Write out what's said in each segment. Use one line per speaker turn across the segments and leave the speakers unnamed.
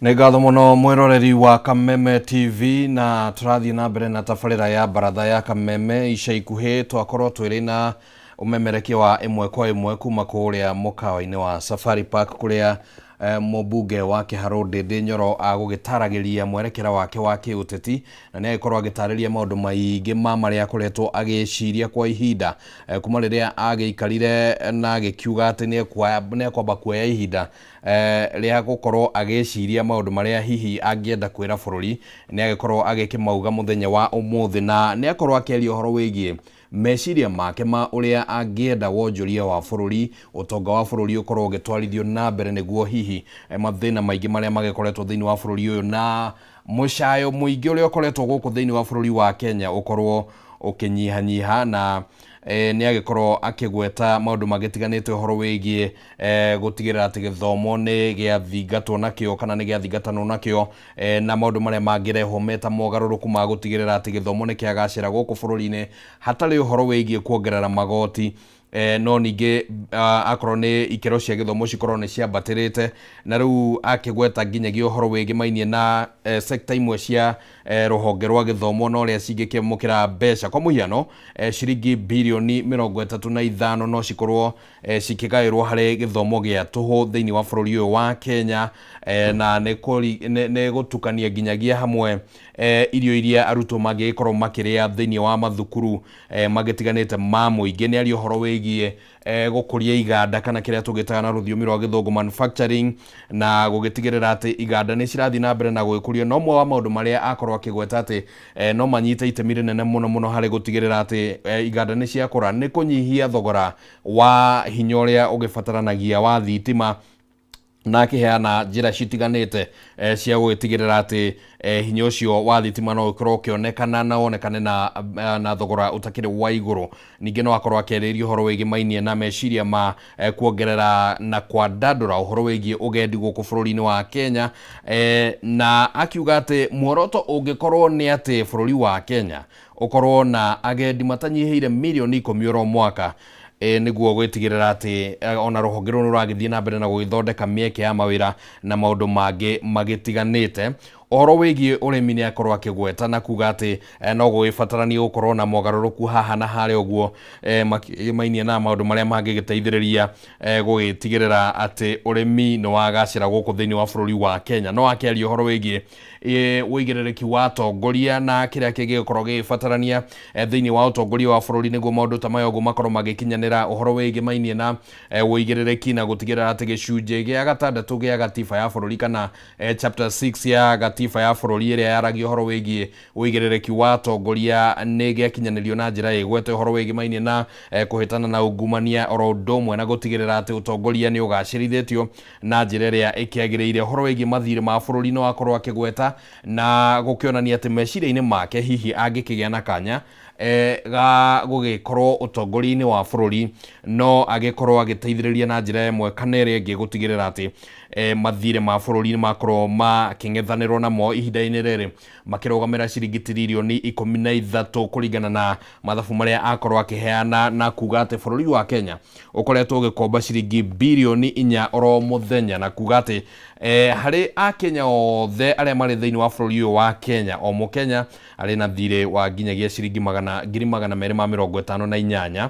Nĩ ngatho mũno mwĩroreri wa Kameme TV, na tũrathiĩ na mbere na tabarĩra ya Baratha ya Kameme. Ica ikuhĩ twakorwo twĩrĩ na ũmemerekia wa ĩmwe kwa ĩmwe kuma kũrĩa mũkawa-inĩ wa Safari Park, kũrĩa mũmbunge wa Kĩharũ Ndĩndĩ Nyoro agũgĩtaragĩria mwerekera wake wa kĩũteti, na nĩ agĩkorwo agĩtarĩria maũndũ maingĩ ma marĩa akoretwo agĩciria kwa ihinda kuma rĩrĩa agĩikarire na agĩkiuga atĩ nĩ ekwamba kuoya ihinda rĩa gũkorwo agĩciria maũndũ marĩa hihi angĩenda kwĩra bũrũri. Nĩ agĩkorwo agĩkĩmauga mũthenya wa ũmũthĩ, na nĩ akorwo akĩaria ũhoro wĩgiĩ meciria make ma ũrĩa angĩenda wonjoria wa bũrũri, ũtonga wa bũrũri ũkorwo ũgĩtwarithio na mbere, nĩguo hihi mathĩna maingĩ marĩa magĩkoretwo thĩinĩ wa bũrũri ũyũ na mũcayo mũingĩ ũrĩa ũkoretwo gũkũ thĩinĩ wa bũrũri wa Kenya ũkorwo ũkĩnyihanyiha. Na nĩ agĩkorwo akĩgweta maũndũ magĩtiganĩte, ũhoro wĩgiĩ gũtigĩrĩra atĩ gĩthomo nĩ gĩathingatwo nakĩo kana nĩ gĩathingatanwo nakĩo, na maũndũ marĩa mangĩrehwo meta mogarũrũku ma gũtigĩrĩra atĩ gĩthomo nĩ kĩagacĩra gũkũ bũrũri-inĩ hatarĩ ũhoro wĩgiĩ kuongerera magoti, no ningĩ akorwo nĩ ikĩro cia gĩthomo cikorwo nĩ ciambatĩrĩte. Na rĩu akĩgweta nginyagia ũhoro wĩgĩmainie na sector imwe cia rũhonge rwa gĩthomo na ũrĩa cingĩkĩamũkĩra mbeca. Kwa mũhiano, ciringi birioni 35 no cikorwo cikĩgaĩrwo harĩ gĩthomo gĩa tũhũ thĩinĩ wa bũrũri ũyũ wa Kenya, na nĩ gũtukania nginyagia hamwe irio iria arutwo mangĩgĩkorwo makĩrĩa thĩinĩ wa mathukuru magĩtiganĩte ma mũingĩ. Nĩ aria ũhoro wĩgiĩ gũkũria iganda, kana kĩrĩa tũgĩtaga na rũthiomi rwa Gĩthũngũ manufacturing, na gũgĩtigĩrĩra atĩ iganda nĩ cirathiĩ na mbere na gũgĩkũrio. No ũmwe wa maũndũ marĩa akorwo akĩgweta atĩ no manyite itemi rĩnene mũno mũno harĩ gũtigĩrĩra atĩ iganda nĩ ciakũra nĩ kũnyihia thogora wa hinya ũrĩa ũgĩbataranagia wa thitima, na akĩheana njĩra citiganĩte cia gũgĩtigĩrĩra atĩ hinya ũcio wa thitima no ũkorwo ũkĩonekana na wonekane na thogora ũtakĩrĩ wa igũrũ. Ningĩ no akorwo akĩarĩrĩria ũhoro wĩgĩmainie na meciria ma kuongerera na kwandandũra ũhoro wĩgiĩ ũgendi gũkũ bũrũri-inĩ wa Kenya, na akiuga atĩ muoroto ũngĩkorwo nĩ atĩ bũrũri wa Kenya ũkorwo na agendi matanyihĩire mirioni 10 oro mwaka, nĩguo gwĩtigĩrĩra atĩ ona rũhonge rũrũ rũragĩthiĩ na mbere na gũgĩthondeka mĩeke ya mawĩra na maũndũ mangĩ magĩtiganĩte. Ũhoro wĩgiĩ ũrĩmi nĩ akorwo akĩgweta na kuga atĩ no gũgĩbataranie gũkorwo na mogarũrũku haha na harĩa ũguo makĩmainie na maũndũ marĩa mangĩgĩteithĩrĩria gũgĩtigĩrĩra atĩ ũrĩmi nĩ wagacĩra gũkũ thĩinĩ wa bũrũri wa Kenya. No akĩaria ũhoro wĩgiĩ ũigĩrĩrĩki wa atongoria na kĩrĩa kĩngĩgĩkorwo gĩgĩbatarania thĩinĩ wa ũtongoria wa bũrũri nĩguo maũndũ ta maya ũguo makorwo magĩkinyanĩra, ũhoro wĩgĩmainie na ũigĩrĩrĩki na gũtigĩrĩra atĩ gĩcunjĩ gĩa gatandatũ gĩa gatiba ya bũrũri, kana chapter 6 ya gatiba ya bũrũri ĩrĩa yaragia ũhoro wĩgiĩ ũigĩrĩrĩki wa atongoria, nĩ gĩakinyanĩrio na njĩra ĩgwete, ũhoro wĩgĩmainie na kũhĩtana na ungumania oro ũndũ ũmwe na gũtigĩrĩra atĩ ũtongoria nĩ ũgacĩrithĩtio na njĩra ĩrĩa ĩkĩagĩrĩire. Ũhoro wĩgiĩ mathirĩ ma bũrũri no akorwo akĩgweta na gũkĩonania atĩ meciria-inĩ make hihi angĩkĩgĩa na kanya ga gũgĩkorwo ũtongoria-inĩ wa bũrũri, no agĩkorwo agĩteithĩrĩria na njĩra ĩmwe kana ĩrĩa ĩngĩ gũtigĩrĩra atĩ mathirĩ ma bũrũri nĩ makorwo makĩng'ethanĩrwo namo. Ihinda-inĩ rĩrĩ makĩrũgamĩra ciringi tiririoni 13 kũringana na mathabu marĩa akorwo akĩheana, na kuga atĩ bũrũri wa Kenya ũkoretwo ũgĩkomba ciringi birioni 4 oro mũthenya, na kuga atĩ harĩ Akenya othe arĩa marĩ thĩinĩ wa bũrũri ũyũ wa Kenya, o Mũkenya arĩ na thirĩ wa nginyagia ciringi 258,000.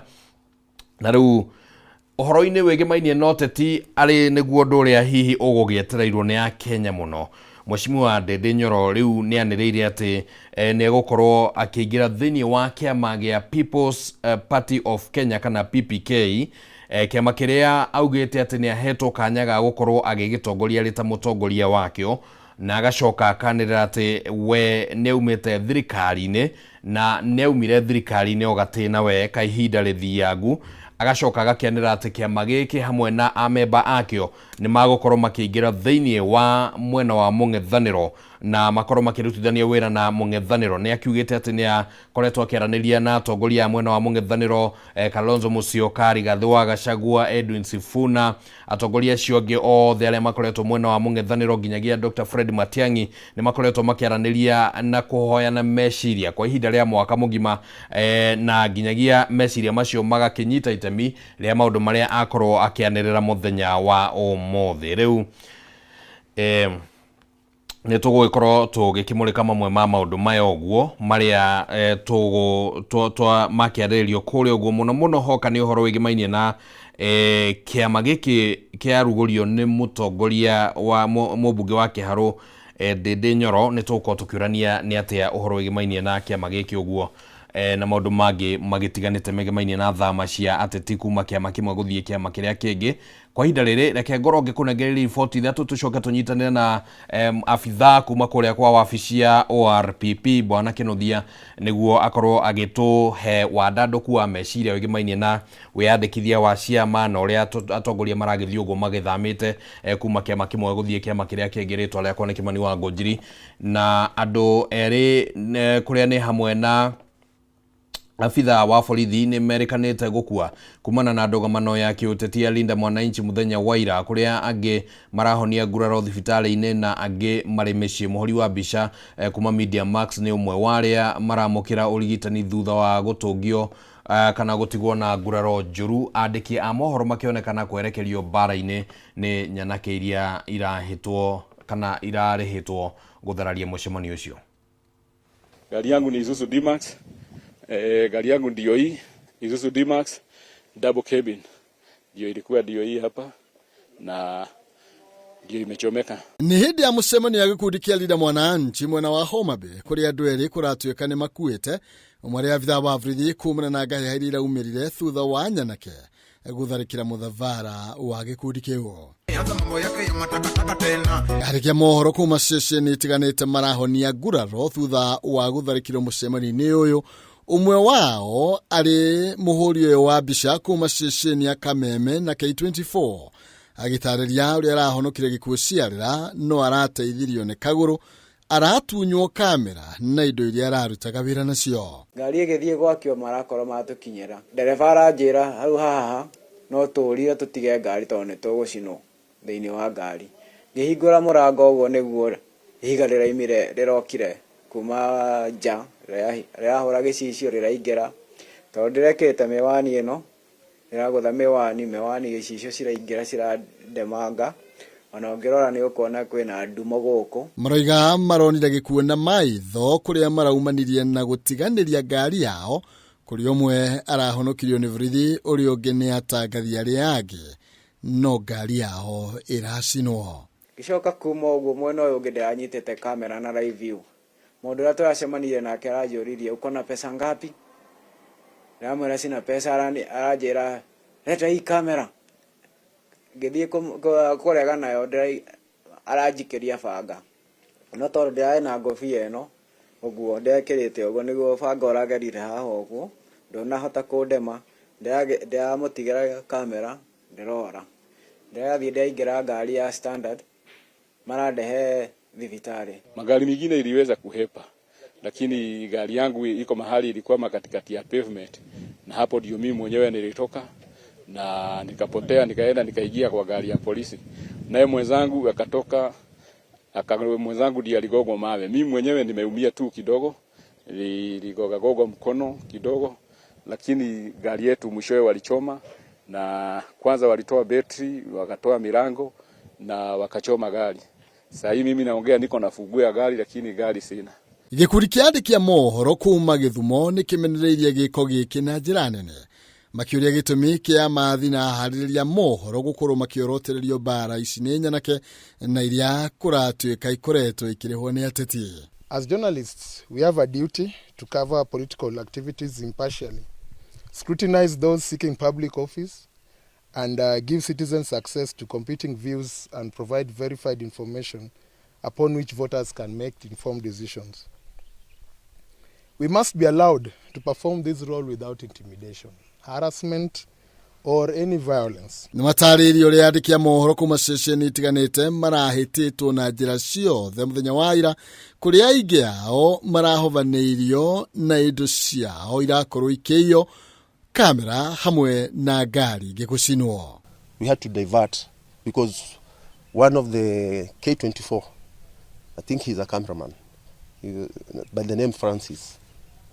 Na rĩu ũhoro-inĩ wĩgĩmainie na ũteti, arĩ nĩguo ũndũ ũrĩa hihi ũgũgĩetereirwo nĩ Akenya mũno, Mheshimiwa Ndindi Nyoro rĩu nĩ anĩrĩire atĩ nĩ egũkorwo akĩingĩra thĩinĩ wa kĩama gĩa People's Party of Kenya, kana PPK, kĩama kĩrĩa augĩte atĩ nĩ ahetwo kanya ga gũkorwo agĩgĩtongoria arĩ ta mũtongoria wakĩo, na agacoka akanĩrĩra atĩ we nĩ aumĩte thirikari-inĩ, na nĩ aumire thirikari-inĩ o gatĩna we ka ihinda rĩthiangu. Agacoka agakĩanĩrĩra atĩ kĩama gĩkĩ hamwe na amemba akĩo nĩ magũkorwo makĩingĩra thĩinĩ wa mwena wa mũng'ethanĩro na makorwo makĩrutithania wĩra na mũng'ethanĩro. Nĩ akiugĩte atĩ nĩ akoretwo akĩaranĩria na atongoria a mwena wa mũng'ethanĩro, Kalonzo Musyoka, Rigathĩ wa Gachagua, Edwin Sifuna, atongoria acio angĩ othe arĩa makoretwo mwena wa mũng'ethanĩro, nginyagia Dr Fred Matiang'i, nĩ makoretwo makĩaranĩria na kũhoyana meciria kwa ihinda rĩa mwaka mũgima, na nginyagia meciria macio magakĩnyita itemi rĩa maũndũ marĩa akorwo akĩanĩrĩra mũthenya wa ũmũthĩ. Rĩu Nä tå gå gä korwo tå gä kä må rä ka mamwe ma maå ndå maya å guo marä a makä arä rio kå rä a å guo må no må no hoka nä å horo wä gä mainie na kä ama gä kä kä arugå nä må tongoria wa må wa kä harå Ndindi Nyoro. Nä tå gå korwo tå kä å rania nä atä a å horo wä gä mainie na kä ama gä kä å guo na maå ndå mangä magä megemainie na thama cia ateti kuma kä ama kä mwe gå thiä kä ama kä rä a kä ngä. Kwa ihinda rĩrĩ reke ngorwo ngĩkũnengereria riboti ithatũ tũcoke tũnyitanĩre na abithaa kuma kũrĩa kwa wabici ya ORPP bwana Kĩnuthia nĩguo akorwo agĩtũhe wandandũku wa meciria wĩgĩmainie na wĩyandĩkithia wa ciama na ũrĩa atongoria maragĩthiĩ ũguo magĩthamĩte kuma kĩama kĩmwe gũthiĩ kĩama kĩrĩa kĩngĩ. Rĩtwa rĩakwa nĩ Kĩmani wa Ngũnjiri na andũ erĩ kũrĩa nĩ hamwe na abithaa wa borithi nĩ merĩkanĩte gũkua kumana na ndũgamano ya kĩũteti ya Linda Mwananchi mũthenya wa ira, kũrĩa angĩ marahonia nguraro thibitarĩ-inĩ na angĩ marĩ mĩciĩ. Mũhũri wa mbica kuma Media Max nĩ ũmwe wa arĩa maramũkĩra ũrigitani thutha wa gũtũngio kana gũtigwo na nguraro njũru, andĩki a mohoro makĩonekana kwerekerio mbara-inĩ nĩ nyanake iria irahĩtwo kana irarĩhĩtwo gũthararia mũcemanio ũcio.
Gari yangu ni Isuzu D-Max. Gari yangu ndio hii Isuzu D-Max double cabin, ndio ilikuwa ndio hii hapa na ndio imechomeka.
Nĩ hĩndĩ ya mũcemanio ya gĩkundi kĩa Linda Mwananchi mwena wa Homa Bay kũrĩa andũ erĩ kũratuĩka nĩ makuĩte, ũmwe arĩ abithaa wa borithi kumana na ngahĩha iria iraumĩrire thutha wa nyanake gũtharĩkĩra mũthabara wa gĩkundi kĩu. Arĩkia mohoro kuma ceceni itiganĩte marahonia nguraro thutha wa gũtharĩkĩrwo mũcemanio-inĩ ũyũ, ũmwe wao arĩ mũhũri ũyũ wa mbica kuma ceceni ya Kameme na K24 agĩtarĩria ũrĩa arahonokire gĩkuũ ciarĩra no arateithirio nĩ kagũrũ aratunywo kamera na indo iria ararutaga wĩra nacio.
Ngari ĩgĩthiĩ gwakio marakorwo matũkinyĩra, ndereba aranjĩra hau haha no tũrire tũtige ngari tondũ nĩ tũgũcinwo thĩinĩ wa ngari. Ngĩhingũra mũrango ũguo nĩguo ihiga rĩraumire rĩrokire kuma nja rĩrahũra gĩcicio rĩraingĩra, tondũ ndĩrekĩrĩte mĩwani ĩno ĩragũtha mĩwani mĩwani gĩcicio ciraingĩra cirandemanga, ona ũngĩrora nĩ ũkuona kwĩna ndumo gũkũ.
Maroiga maronire gĩkuũ na maitho kũrĩa maraumanirie na gũtiganĩria ngari yao, kũrĩa ũmwe arahonokirio nĩ borithi ũrĩa ũngĩ nĩ atangathi arĩa angĩ no ngari yao ĩracinwo.
Ngĩcoka kuma ũguo mwena ũyũ ũngĩ ndĩranyitĩte kamera na live view, mũndũ ũrĩa tũracemanirie nake aranjũririe uko na pesa ngapi, ndĩramwĩra sina pesa, aranjĩra leta hii kamera, ngĩthiĩ kũrega nayo aranjikĩria banga, no tondũ ndĩrarĩ na ngobia ĩno ũguo ndekĩrĩte ũguo nĩguo banga ũragerire haha ũguo ndũnahota kũndema, ndĩramũtigĩra kamera ndĩrora, ndĩrathiĩ ndĩraingĩra ngari ya Standard marandehe thibitarĩ.
Magari mengine iliweza kuhepa, lakini gari yangu iko mahali ilikuwa katikati ya pavement, na hapo ndio mimi mwenyewe nilitoka na nikapotea, nikaenda nikaingia kwa gari ya polisi, naye mwenzangu akatoka, mwenzangu ndiye aligongwa mawe. Mimi mwenyewe nimeumia tu kidogo, niligoga gogo mkono kidogo, lakini gari yetu mwishowe walichoma, na kwanza walitoa betri, wakatoa milango na wakachoma gari. Sasa hii mimi naongea niko na funguo ya gari, lakini gari sina.
Gĩkundi kĩa andĩki a mohoro kuma Gĩthumo nĩ kĩmenereirie gĩko gĩkĩ na njĩra nene, makĩũria gĩtũmi kĩa mathi na aharĩrĩria mohoro gũkorwo makĩorotererio mbara ici nĩ nyanake na iria kũratuĩka ikoretwo ikĩrĩhwo nĩ ateti.
As journalists, we have a duty to cover political activities impartially, scrutinize those seeking public office, and give citizens access to competing views and provide verified information upon which voters can make informed decisions. We must be allowed to perform this role without intimidation, harassment, or any violence.
Nĩ matarĩirie ũrĩa andĩki a mohoro kuma ceceni itiganĩte marahĩtĩtwo na njĩra ciothe mũthenya wa ira, kũrĩa aingĩ ao marahovanĩirio na indo ciao irakorwo ikĩiywo, kamera hamwe na ngari ingĩ gũcinwo.
We had to divert because one of the K24, I think he's a cameraman, by the name Francis,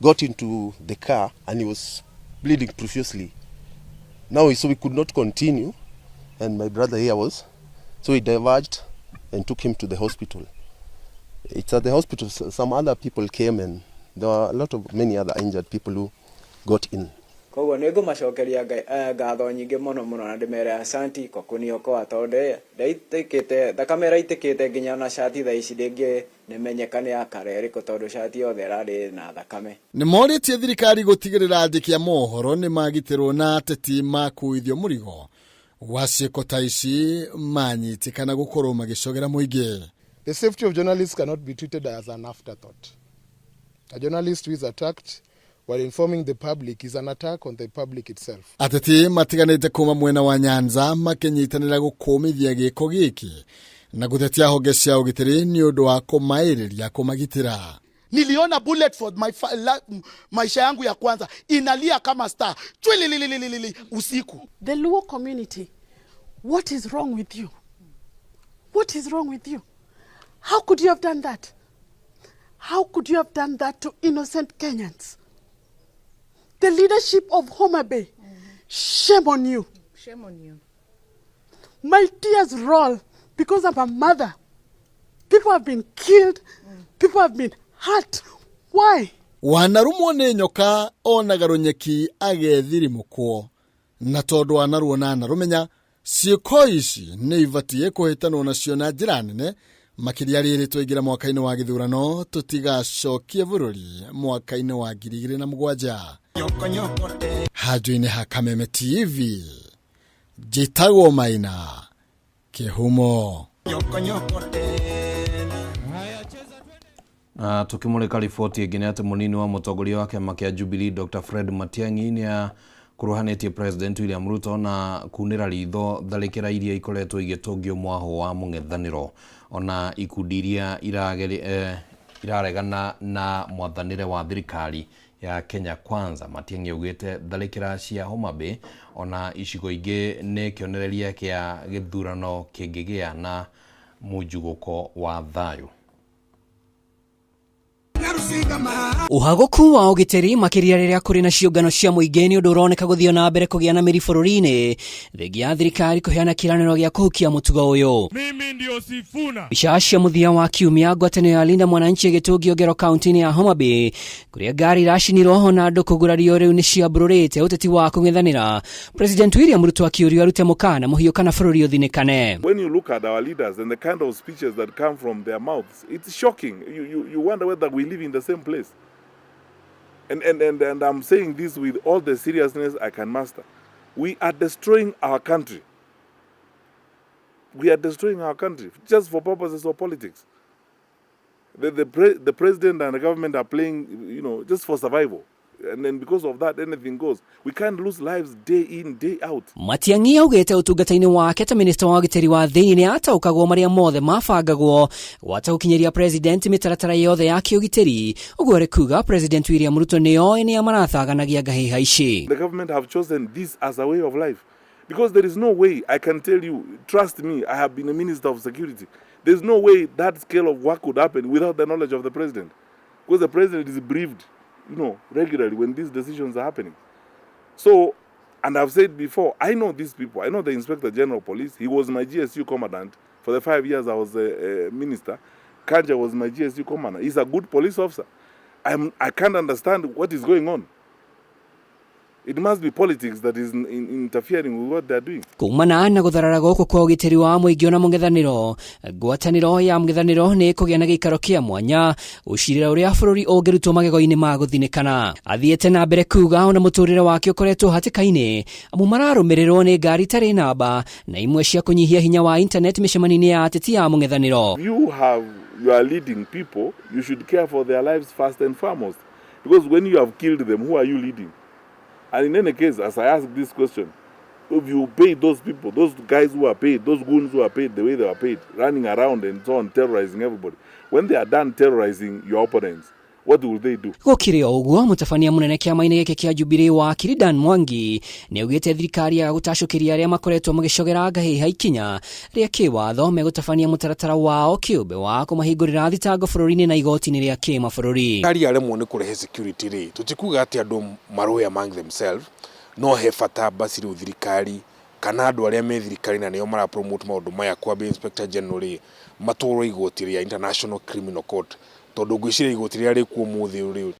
got into the car and he was bleeding profusely. Now, so we could not continue, and my brother here was, so we diverged and took him to the hospital. It's at the hospital. Some other people came and there were a lot of many other injured people who got in.
Koguo nĩ ngũmacokeria ngatho nyingĩ mũno mũno na ndĩmere asanti kwa kũniokoa tondũ ndaitĩkĩte thakame ĩraitĩkĩte nginya na cati thaa ici ndĩngĩmenyeka nĩ ya kara ĩrĩkũ tondũ cati yothe ĩrarĩ na thakame.
Nĩ morĩtie thirikari gũtigĩrĩra andĩki a mohoro nĩ magitĩrwo na ateti makuithio mũrigo wa ciĩko ta ici manyitĩkana gũkorwo magĩcogera mũingĩ.
The safety of journalists cannot be treated as an afterthought. A journalist who is attacked while informing the public is an attack on the public itself.
Ateti matiganĩte kuma mwena wa Nyanza makĩnyitanĩra gũkũmithia gĩko gĩkĩ na gũtetia honge cia ũgitĩri nĩ ũndũ wa kũmaĩrĩria kũmagitĩra.
Niliona bullet for my maisha yangu ya kwanza inalia kama star chwililililili usiku.
The Luo community, what is wrong with you? What is wrong with you? How could you have done that? How could you have done that to innocent Kenyans? The leadership of Homa Bay, shame on you.
Shame on you.
My tears roll because I'm a mother. People have been killed. People have been hurt. Why?
Wanarumwo nĩ nyoka onaga rũnyeki agethirimũkwo na tondũ wanaruona anarũmenya ciĩko ici nĩ ibatiĩ kũhĩtanwo nacio na njĩra nene makĩria rĩrĩ twaingĩra mwaka-inĩ wa gĩthurano tũtigacokie bũrũri mwaka-inĩ wa 2007. Handũ-inĩ ha Kameme TV njĩtagwo Maina Kĩhumo.
Na tukimulika riboti ĩngĩ nĩ atĩ mũnini wa mũtongoria wa kĩama kĩa Jubilee Dr. Fred Matiang'i nĩ akuruhanĩtie President William Ruto na kunĩra ritho tharĩkĩra iria ikoretwo igĩtũngio mwahũ wa mũng'ethanĩro ona ikundi iria iraregana na mwathanĩre wa thirikari ya Kenya Kwanza. Matiang'i augĩte tharĩkĩra cia Homa Bay ona icigo ingĩ nĩ kĩonereria kĩa gĩthurano kĩngĩgĩa na munjugũko wa thayũ.
Ũhagũku wa ũgitĩri makĩria rĩrĩa kũrĩ na ciũngano cia mũingĩ nĩ ũndũ ũroneka gũthiĩ na mbere kũgĩa na mĩri bũrũri-inĩ thengia ya thirikari kũheana kĩĩranĩro gĩa kũhukia mũtugo ũyũ.
Mimi ndio Sifuna.
Mbica cia mũthia wa kiumia ngwatanĩro ya Linda Mwananchi ĩgĩtũngio ngero kaunti-inĩ ya Homa Bay kũrĩa ngari iracinirwo na andũ kũgurario rĩu nĩ ciambũrũrĩte ũteti wa kũng'ethanĩra. President William Ruto akĩũrio arute mũkana mũhiũ kana bũrũri ũthinĩkane.
When you look at our leaders and the kind of speeches that come from their mouths, it's shocking. You wonder whether we live in the same place. And I'm saying this with all the seriousness I can muster. We are destroying our country. We are destroying our country just for purposes of politics. The president and the government are playing, just for survival. And then because of that, anything goes. We can't lose lives day in, day out.
Matiang'i augĩte ũtungata-inĩ wake ta minista wa ũgitĩri wa thĩinĩ nĩ ataũkagwo marĩa mothe mabangagwo gwata gũkinyĩria president mĩtaratara yothe ya kĩũgitĩri ũguo arĩ kuga President William Ruto nĩoĩ nĩa marathaganagia ngahĩha ici.
The government have chosen this as a way of life because there is no way, I can tell you, trust me, I have been a minister of security. There's no way that scale of work could happen without the knowledge of the president, because the president is briefed regularly when these decisions are happening. So, and I've said before, I know these people. I know the Inspector General of Police. He was my GSU commandant for the 5 years I was a minister. Kanja was my GSU commander. He's a good police officer. I can't understand what is going on. It must be politics that is interfering with what they are doing.
Kumana na gũtharara gũkũ kwa ũgitĩri wa mũingĩ ona mũng'ethanĩro, ngwatanĩro ya mũng'ethanĩro nĩ ĩkũgĩa na gĩikaro kĩa mwanya gũcirĩra ũrĩa bũrũri ũngĩrutwo magego-inĩ ma gũthinĩkana. Athiĩte na mbere kuga ona mũtũrĩre wake ũkoretwo hatĩka-inĩ amu mararũmĩrĩrwo nĩ ngari itarĩ namba na imwe cia kũnyihia hinya wa internet mĩcemanio-inĩ ya ateti ya mũng'ethanĩro.
You are leading people, you should care for their lives first and foremost. Because when you have killed them, who are you leading? And in any case, as I ask this question, if you pay those people, those guys who are paid, those goons who are paid the way they are paid, running around and so on, terrorizing everybody, when they are done terrorizing your opponents, what will they do?
Gũkĩrĩ o ũguo, mũtabania mũnene kĩama-inĩ gĩkĩ kĩa Jubilee wakiri Dan Mwangi nĩaugĩte thirikari ya gũtacũkĩria arĩa makoretwo magĩcogera ngahĩha ikinya rĩa kĩwatho megũtabania mũtaratara wao kĩũmbe wa kũmahingũrĩra thitango bũrũri-inĩ na igoti-inĩ rĩa kĩmabũrũri.
Thirikari yaremwo nĩ kũrehe security rĩ, tũtikuga atĩ andũ marũe among themselves, no he bata basi rĩu thirikari Kana andũ arĩa me thirikari na nĩo mara promote maũndũ maya kwambia Inspector General rĩ, matwarwo igoti rĩa International Criminal Court, tondũ ngwĩciria igoti rĩrĩa rĩkuo ũmũthĩ rĩ,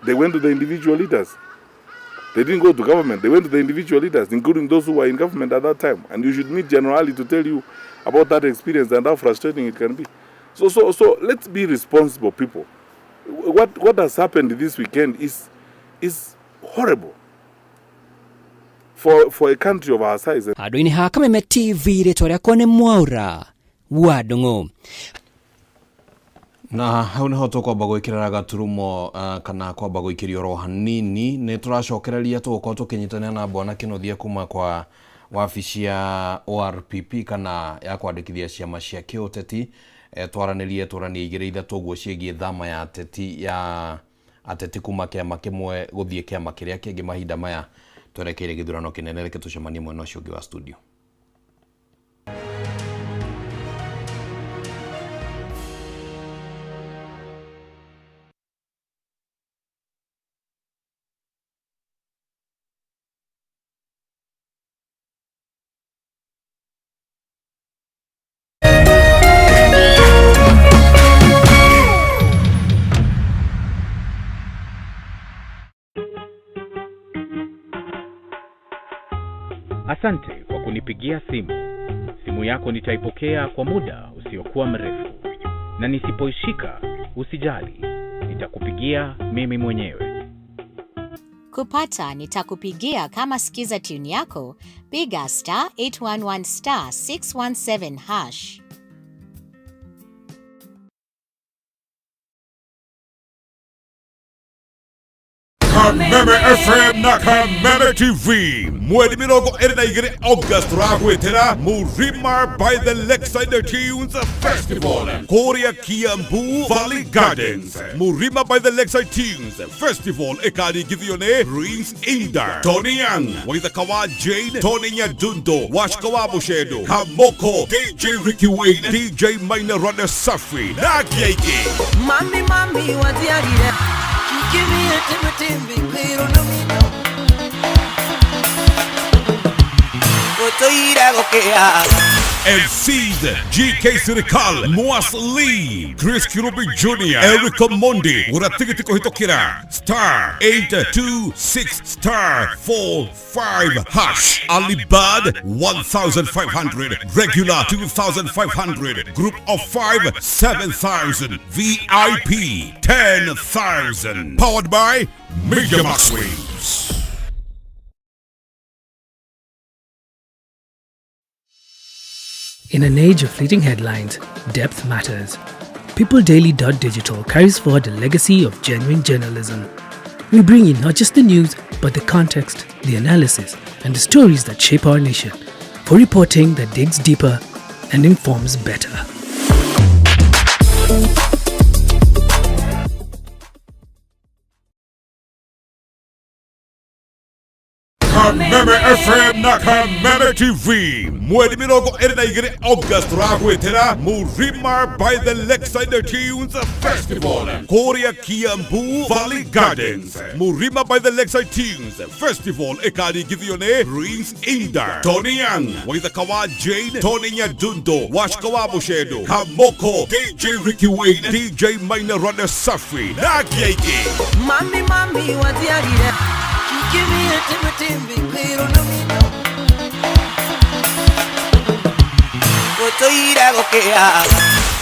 They went to the individual leaders. They didn't go to government. They went to the individual leaders, including those who were in government at that time. And you should meet General Ali to tell you about that experience and how frustrating it can be. So let's be responsible people. What has happened this weekend is horrible for a country of our size.
Handũ-inĩ ha Kameme TV, rĩtwa rĩakwa nĩ Mwaura wa Ndung'u.
Na hau niho tũkwamba gwĩkĩrĩra gaturumo kana kwamba gũikĩrio oro hanini. Nĩ tũracokereria, tũgũkorwo tũkĩnyitanĩra na bwana Kĩnuthia kuma kwa wabici ya ORPP kana ya kwandĩkithia ciama cia kĩũteti, twaranĩrie tũranie igĩrĩ ithatũ ũguo ciĩgiĩ thama ya ateti, ya ateti kuma kĩama kĩmwe gũthiĩ kĩama kĩrĩa kĩngĩ mahinda maya twerekeire gĩthurano kĩnene. Reke tũcemanie mwena ũcio ũngĩ wa studio.
Asante kwa kunipigia simu. Simu yako nitaipokea kwa muda usiokuwa mrefu, na nisipoishika usijali, nitakupigia mimi mwenyewe.
Kupata nitakupigia kama skiza tune yako, piga star 811 star 617 hash.
Kameme FM na Kameme TV, mweri 22 August, tũragwĩtĩra Murima by the Lakeside Tunes Festival kũrĩa Kiambu Valley Gardens. Murima by the Lakeside Tunes Festival ĩkaringithio nĩ Prince Inda, Tony Young, Waithaka wa Jane, Tony Nyadundo, Washka wa Mũcendo, Kamoko, DJ Ricky Wayne, DJ Maina Rada Safi na angĩ aingĩ.
Mami, mami, watiarire. Give me a timbi, pero no me no.
MCs GK Sirikal, Moas Lee, Chris Kirubi Jr., Eric Mondi. Gũra tigiti kũhĩtũkĩra star 826 star 45 hash. Alibad 1500, regular 2500, group of 5 7000, VIP 10,000. Powered by Media Max Waves.
In an age of fleeting headlines, depth matters. PeopleDaily.digital carries forward the legacy of genuine journalism. We bring you not just the news, but the context, the analysis, and the stories that shape our nation, for reporting that digs deeper and informs better.
Kameme FM na Kameme TV, mweri 22 August, tũragwĩtĩra Murima by the Lakeside Tunes Festival kũrĩa Kiambu Valley Gardens. Murima by the Lakeside Tunes Festival ĩkaringithio nĩ Prince Inda, Tony Young, Waithaka wa Jane, Tony Nyadundo, Washka wa Mũcendo, Kamoko, DJ Ricky Wayne, DJ Maina Rada Safi na angĩ aingĩ.
Mami, mami, watiarire. Give me a timbi, pero no me no.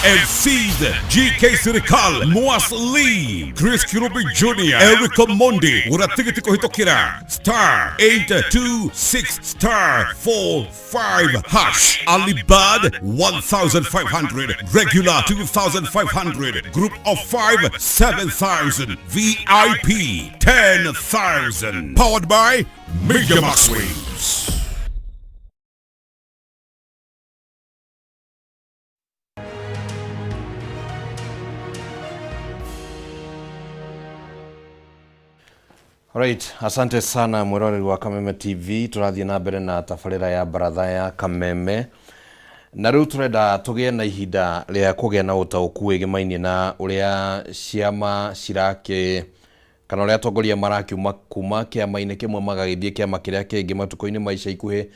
MCs GK Sirikal, Moas Lee, Chris Kirubi Jr., Eric Mondi. Gũra tigiti kũhĩtũkĩra star 826 star 45 hash. Alibad 1500, regular 2500, group of 5 7000, VIP 10,000. Powered by Media Max Waves.
Right, asante sana mwiroreri wa Kameme TV. Turathiĩ na mbere na tabarĩra ya baratha ya Kameme. Na rĩu tũrenda tũgĩe na ihinda rĩa kũgĩa na ũtaũku wĩgĩmainie na ũrĩa ciama cirakĩ kana ũrĩa atongoria marakiuma kuma kĩama-inĩ kĩmwe magagĩthiĩ kĩama kĩrĩa kĩngĩ matukũ-inĩ ma ica ikuhĩ.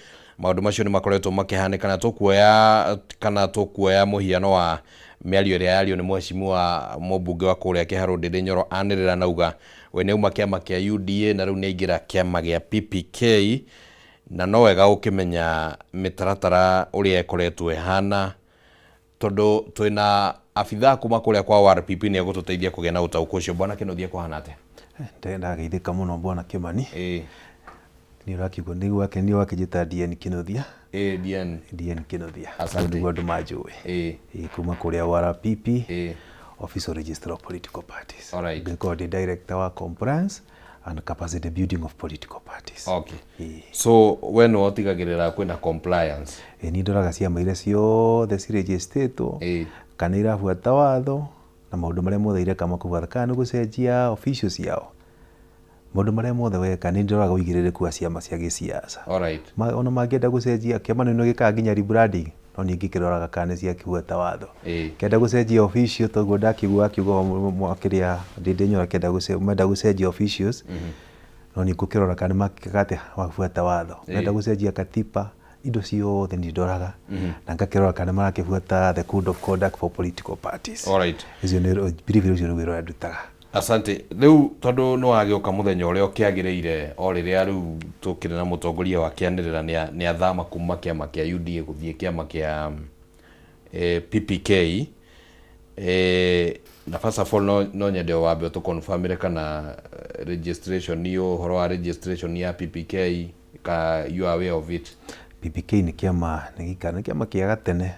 Maũndũ macio nĩ makoretwo makĩhanĩka na tũkuoya kana tũkuoya mũhiano wa mĩario ĩrĩa yario nĩ mheshimiwa mũmbunge wa kũrĩa Kĩharũ Ndĩndĩ Nyoro anĩrĩra nauga we nĩ auma kĩama kĩa UDA na rĩu nĩ aingĩra kĩama gĩa PPK, na no wega ũkĩmenya mĩtaratara ũrĩa ĩkoretwo ĩhana tondũ twĩna abithaa kuma kũrĩa kwa ORPP nĩ egũtũteithia kũgĩa na ũtaũku ũcio. Bwana Kĩnuthia, kũhana atĩa?
Ndageithĩka mũno bwana Kĩmani. Nĩ ũrakiuga nĩguo wake nĩ wakĩnjĩta DN Kĩnuthia.
Ĩĩ, DN.
DN Kĩnuthia.
Asante.
Nĩguo andũ manjũĩ. Ĩĩ, kuma kũrĩa ORPP. Office of Registrar of Political Parties. Ngĩkorwo ndĩ director wa compliance and capacity building of political parties.
Okay. So we nĩwe ũtigagĩrĩra kwĩna compliance?
Ĩĩ, niĩ ndoraga ciama iria ciothe cirĩnjĩstĩtwo kana irabuata watho na maũndũ marĩa mothe ireka makũbuata, kana nĩ gũcenjia officials ciao, maũndũ marĩa mothe weka nĩ ndoraga ũigĩrĩrĩku wa ciama cia gĩsiasa. Ona mangĩenda gũcenjia kĩama nĩ gĩkaga nginya rebranding, no niĩ ngĩkĩroraga kana nĩ ciakĩbuata watho. Kĩenda gũcenjia official toguo ndakiuga akiuga kĩrĩa Ndĩndĩ Nyoro akĩenda menda gũcenjia officials, no niĩ ngũkĩrora kana nĩ makĩka atĩa mabuata watho. Menda gũcenjia katiba, indo ciothe nĩ ndoraga na ngakĩrora kana marakĩbuata the code of conduct for political parties. Icio nĩ briefly ũcio nĩ wĩra ũrĩa ndutaga.
Asante. Rĩu tondũ nĩ wagĩũka mũthenya ũrĩa ũkĩagĩrĩire, o rĩrĩa rĩu tũkĩrĩ na mũtongoria wa kĩanĩrĩra nĩ athama kuma kĩama kĩa UDA gũthiĩ kĩama kĩa PPK, na first of all no nyende wambe ũtũconfirmĩre kana registration iyo, ũhoro wa registration ya PPK, ka you are aware of it?
PPK nĩ kĩama nĩ gĩikara nĩ kĩama kĩa gatene,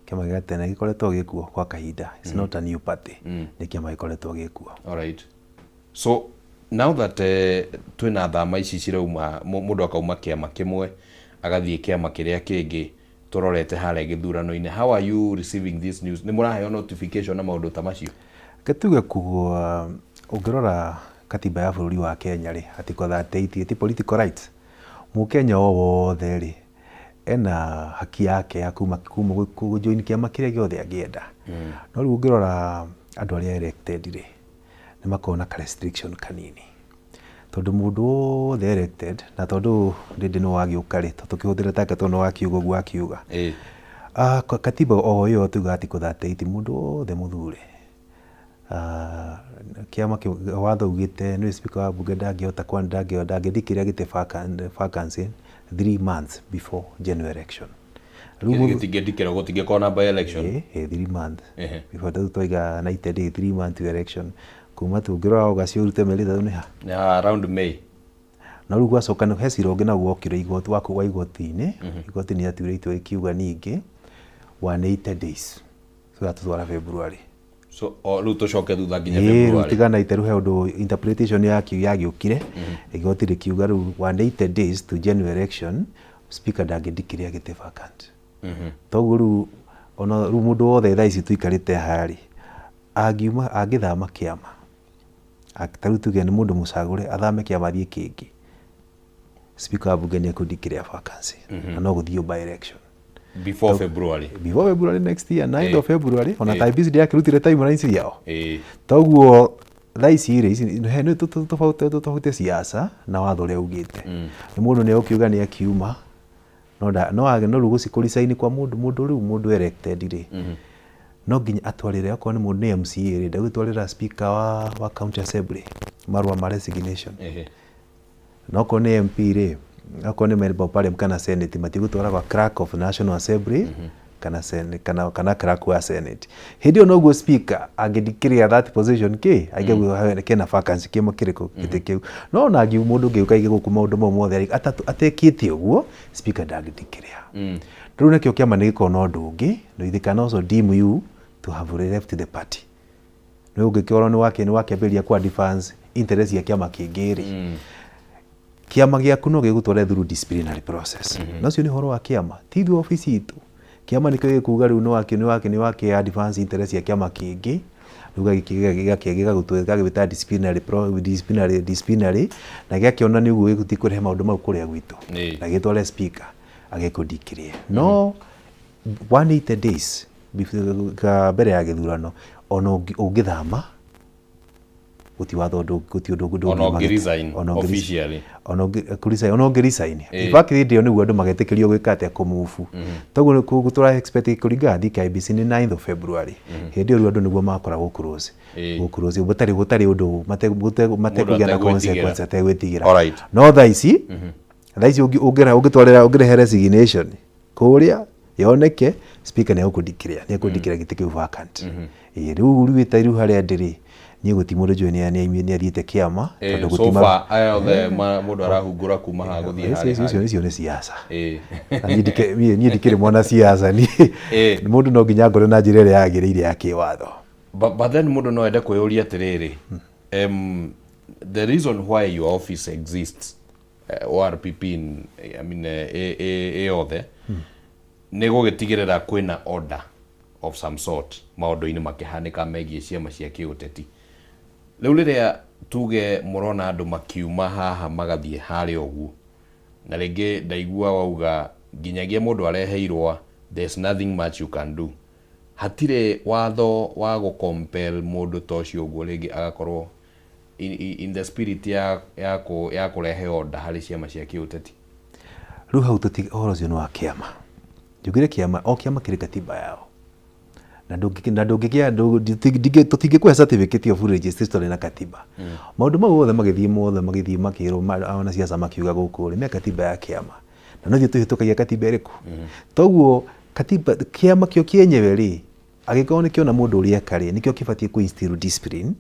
kĩama gĩa gatene gĩkoretwo gĩkuo kwa kahinda. It's not a new party. Nĩ kĩama gĩkoretwo gĩkuo.
Alright. So now that twĩna thama ici cirauma, mũndũ akauma kĩama kĩmwe agathiĩ kĩama kĩrĩa kĩngĩ tũrorete harĩa gĩthurano-inĩ, how are you receiving this news? Nĩ mũraheo notification na maũndũ ta macio?
Reke tuge kuo, ũngĩrora katiba ya bũrũri wa Kenya rĩ, article 38 ti political rights, mũkenya o wothe rĩ ena haki yake ya kuma kũjoin kĩama kĩrĩa gĩothe angĩenda. No rĩu ũngĩrora andũ arĩa elected rĩ, nĩ makoragwo na ka restriction kanini, tondũ mũndũ wothe elected, na tondũ Ndĩndĩ nĩ wagĩũka rĩ, tũkĩhũthĩra take tondũ nĩ wakiuga ũguo akiuga. Katiba o ĩyo tuga article 38, mũndũ wothe mũthure, kĩama watho ugĩte nĩ speaker wa bunge ndangĩhota ndangĩthikĩrĩria gĩtĩ vacancy 3 months before general election.
Gĩtingĩthikĩrwo, gũtingĩkorwo na by election.
Ĩĩ, 3 months before. Rĩu twaiga 90 days, 3 months to election, kuma tũngĩrora August ũrute mĩeri 3 nĩ ha?
Nĩ around May.
No rĩu gwacoka nĩ he cira ũngĩ naguo wokire igoti waku wa igoti-inĩ. Igoti nĩ rĩatuire itua rĩkiuga ningĩ 180 days, so yatũtwara February.
So o rĩu tũcoke thutha nginya
Ĩĩ, rĩu
February.
Tigana ite rĩu he ũndũ interpretation yagĩũkire, igoti rĩkiuga rĩu 180 days to general election, speaker ndangĩndikĩria gĩtĩ vacant. Toguo rĩu ona rĩu mũndũ wothe thaa ici tũikarĩte haha rĩ, angiuma angĩthama kĩama, ta rĩu tuge nĩ mũndũ mũcagũre athame kĩama athiĩ kĩngĩ, speaker wa bunge nĩ ekũndikĩria vacancy na no gũthiĩ by election.
Before February.
Before February next year, 9th of February. Ona time ici ndĩrakĩrutire timelines ciao. Toguo thaa ici rĩ, ici he nĩ tũtofauti siasa na watho ũrĩa ugĩte. Nĩ mũndũ nĩ egũkiuga nĩ akiuma, no nda no age no rĩu gũcikũricaini kwa mũndũ mũndũ rĩu mũndũ elected rĩ, no nginya atwarĩre, okorwo nĩ mũndũ nĩ MCA rĩ, ndegũtwarĩra speaker wa county assembly marũa ma resignation. No okorwo nĩ MP rĩ, okorwo nĩ member of parliament kana senate, matigũtwara gwa clerk of national assembly kana senate, kana clerk wa senate. Hĩndĩ ĩyo noguo speaker angĩndikĩrĩa that position kĩ angĩgua kena vacancy kĩma kĩrĩkũ gĩtĩ kĩu. No ona mũndũ ũngĩũka aige gũkũ maũndũ mau mothe atekĩte ũguo, speaker ndangĩndikĩrĩa. Rĩu nakĩo kĩama nĩ gĩkoragwo na ũndũ ũngĩ, no they can also deem you to have left the party. Nĩ ũngĩkĩorwo nĩ wakĩambĩrĩria ku advance interest cia kĩama kĩngĩ rĩ, kĩama gĩaku no gĩgũtware through disciplinary process. Na ũcio nĩ ũhoro wa kĩama, ti ithuĩ obici itũ. Kĩama nĩkĩo gĩkuga rĩu nĩ wakĩ advance interest cia kĩama kĩngĩ, rĩu gĩgagĩta disciplinary na gĩakĩona nĩ ũguo gĩgũthiĩ kũrehe maũndũ mau kũrĩa gwitũ na gĩtware speaker agĩkũndikĩrie. No 180 days mbere ya gĩthurano ona ũngĩthama gũti watho ũndũ gũti ũndũ
Ona
ũngĩuma gĩtĩ.
ũngĩ-resign
Ona
officially.
Ona kũ-resign, ona ũngĩ-resign.
Ĩĩ.
In fact hĩndĩ ĩyo nĩguo andũ magetĩkĩrio gwĩka atĩa, kũmove. Toguo tũra expect kũringana na TKIBC nĩ 9th of February. Hĩndĩ ĩyo rĩu andũ nĩguo magakoragwo close. Gũ-close gũtarĩ gũtarĩ ũndũ matekũgĩa na
ategwĩtigĩra.
consequence, ategwĩtigĩra. No thaa ici ũngĩtwarĩra ũngĩrehe resignation kũrĩa yoneke, speaker nĩ egũkũ-declare gĩtĩ kĩu vacant. Ĩĩ, rĩu ĩta rĩu harĩa ndĩrĩ niĩ gũti mũndũ njũĩ nĩ athiĩte kĩama. Tondũ
So far aya othe mũndũ arahungura kuma haha gũthiĩ harĩa
icio
harĩa.
Icio nĩ siasa. Na niĩ ndikĩrĩ mwana siasa niĩ. Mũndũ no nginya ngore na njĩra ĩrĩa yagĩrĩire ya kĩwatho.
But then mũndũ no ende kwĩyũria atĩrĩrĩ, the reason why your office exists, ORPP in, I mean, ĩ yothe nĩ gũgĩtigĩrĩra kwĩna order of some sort maũndũ-inĩ makĩhanĩka megiĩ ciama cia kĩũteti. Rĩu rĩrĩa tuge mũrona andũ makiuma haha magathiĩ harĩa ũguo, na rĩngĩ ndaigua wauga nginyagia mũndũ arehe irũa, there's nothing much you can do, hatirĩ watho wa gũ-compel mũndũ ta ũcio ũguo rĩngĩ agakorwo in the spirit ya kũrehe order harĩ ciama cia kĩũteti.
Rĩu hau tũti ũhoro ũcio nĩ wa kĩama. Njugire kĩama, o kĩama kĩrĩ katiba yao na ndũngĩgĩa tũtingĩkũhe certificate of registration na katiba. Maũndũ mau mothe magĩthiĩ mothe magĩthiĩ makĩrwo wanasiasa makiuga gũkũ rĩ me katiba ya kĩama na no ithuĩ tũhĩtũkagia katiba ĩrĩkũ. Toguo katiba kĩama kĩo kĩenyewe rĩ, angĩkorwo nĩ kĩona mũndũ ũrĩa eka rĩ, nĩkĩo kĩbatiĩ kũ instill discipline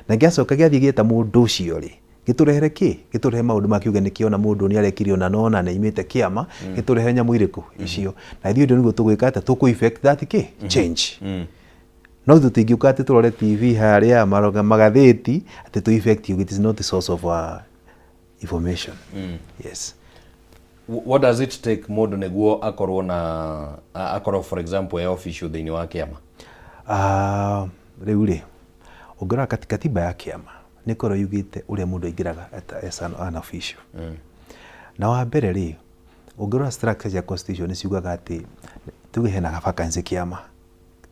na gĩacoka gĩathiĩ gĩeta mũndũ ũcio rĩ, gĩtũrehere kĩ gĩtũrehe maũndũ ma kiuge nĩ kĩona mũndũ nĩ arekire ona nona nĩ aimĩte kĩama, gĩtũrehere nyamũ irĩkũ icio na ithuĩ ndio nĩguo tũgwĩka atĩa, tũkũ effect that kĩ change. No tũtingĩũka atĩ tũrore TV harĩa magathĩti atĩ tũ effect you. It is not the source of information. Yes.
What does it take mũndũ nĩguo akorwo na akorwo for example e official thĩinĩ wa kĩama?
Ah, rĩu rĩ ũngĩrora katiba ya kĩama nĩ ĩkorwo yugĩte ũrĩa mũndũ aingĩraga as an official. Na wa mbere rĩ, ũngĩrora structure cia constitution nĩ ciugaga atĩ tuge hena vacancy kĩama,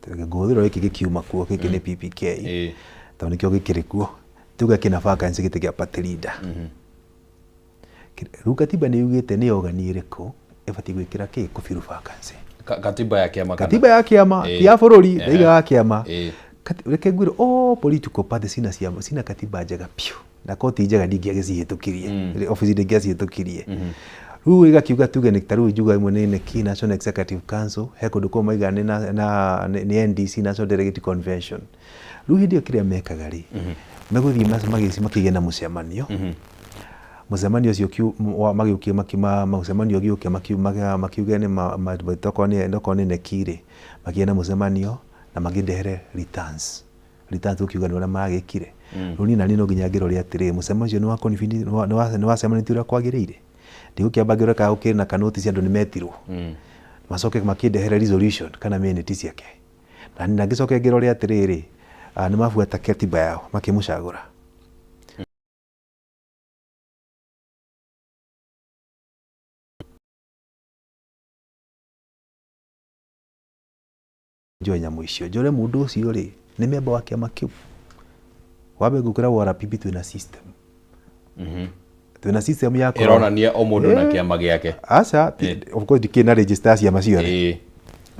ngũhũthĩra gĩkĩ gĩkiuma kuo, gĩkĩ nĩ PPK tondũ nĩkĩo gĩkĩrĩ kuo, tuge kĩna vacancy gĩtĩ kĩa party leader. Rĩu katiba nĩ yugĩte nĩ organ ĩrĩkũ ĩbatiĩ gwĩkĩra kĩ kũ-fill vacancy.
Katiba ya kĩama kana?
Katiba ya kĩama, ti ya bũrũri, ndaiga ya kĩama. Reke ngwĩre all political party cina ciama cina katiba njega biũ na korwo ti njega ndingĩagĩcihĩtũkirie. Office ndĩngĩacihĩtũkirie. Rĩu ĩgakiuga tuge nĩ ta rĩu njuga ĩmwe nĩ NEC, National Executive Council, he kũndũ kũmwe maigaga nĩ nĩ NDC, National Delegate Convention. Rĩu hĩndĩ ĩyo kĩrĩa mekaga rĩ, megũthiĩ makĩgĩe na mũcemanio. Mũcemanio ũcio magĩũkie mũcemanio ũgĩũke makiuge nĩ tokorwo nĩ NEC rĩ, makĩgĩe na mũcemanio na makĩndehere returns. Returns ũkiuga nĩ ũrĩa maragĩkire. Rĩu niĩ naniĩ no nginya ngĩrore atĩrĩrĩ, mũcemanio ũcio nĩ wacemanĩtio ũrĩa kwagĩrĩire. Ndigũkĩamba ngĩrore kana gũkĩrĩ na kanotice andũ nĩ metirwo. Macoke makĩndehere resolution kana minute ciake. Na ngĩcoke ngĩrore atĩrĩrĩ, nĩ mabuata katiba yao makĩmũcagũra. Njoe nyamũ icio njore mũndũ ũcio rĩ nĩ memba wa kĩama kĩu. Wambe ngũkwĩra ORPP twĩna system. Twĩna system ya
Ĩronania o mũndũ na kĩama gĩake.
Aca, of course ndikĩrĩ na register ya ciama ciothe.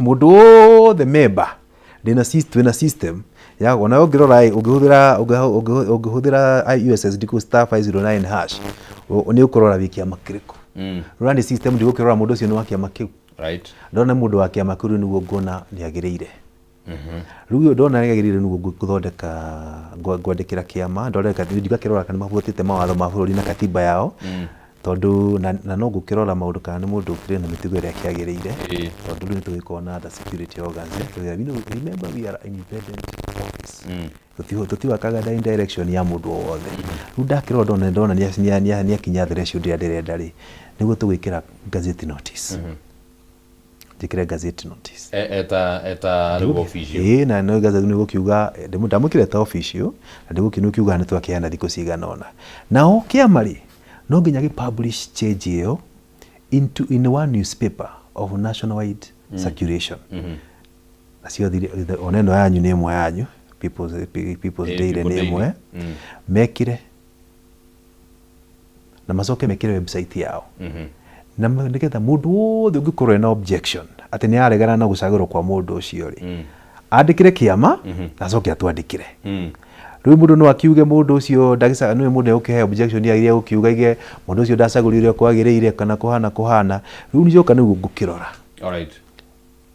Mũndũ wothe memba ndĩna twĩna system ya ona ũngĩrora ĩ, ũngĩhũthĩra USSD code *509# nĩ ũkũrora wĩ kĩama kĩrĩkũ. Rora nĩ system ndigũkĩrora mũndũ ũcio nĩ wa kĩama kĩu. Ndona mũndũ wa kĩama kĩu rĩu nĩguo nguona nĩ agĩrĩire. Rĩu ndona nĩ agĩrĩire nĩguo ngũthondeka ngwandĩkĩra kĩama ndore ndigakĩrora kana mabuatĩte mawatho ma bũrũri na katiba yao. Tondũ na no ngũkĩrora maũndũ kana nĩ mũndũ ũkĩrĩ na mĩtugo ĩrĩa ĩkĩagĩrĩire. Tondũ rĩu nĩ tũgĩkoragwo na other security organs, Remember we are independent office. Tũtiwakaga in direction ya mũndũ o wothe. Rĩu ndakĩrora ndona nĩ akinya threshold ĩrĩa ndĩrenda rĩ, nĩguo tũgwĩkĩra gazette notice. Njĩkĩre gazette notice.
Eta rĩu official.
Ĩĩ, na no gazette nĩ gũkiuga ndamwĩkĩre ta official na ndĩgũkiuga nĩ nĩ twakĩheana thikũ cigana ũna. Nao kĩama rĩ, no nginya gĩ publish change ĩyo in one newspaper of national wide. Circulation nacio ona ĩno yanyu nĩ ĩmwe yanyu, People's Daily
People
nĩ
Daily.
ĩmwe. Mekĩre na macoke mekĩre website yao na nĩgetha mũndũ wothe ũngĩkorwo ena objection atĩ nĩ aregana na gũcagũrwo kwa mũndũ ũcio rĩ, andĩkĩre kĩama na acoke atwandĩkĩre. Rĩu mũndũ no akiuge mũndũ ũcio ndagĩca nĩ mũndũ egũkĩhe objection ya gũkiuga ige mũndũ ũcio ndacagũrirwo kwagĩrĩire kana kũhana kũhana. Rĩu njoka nĩguo ngũkĩrora.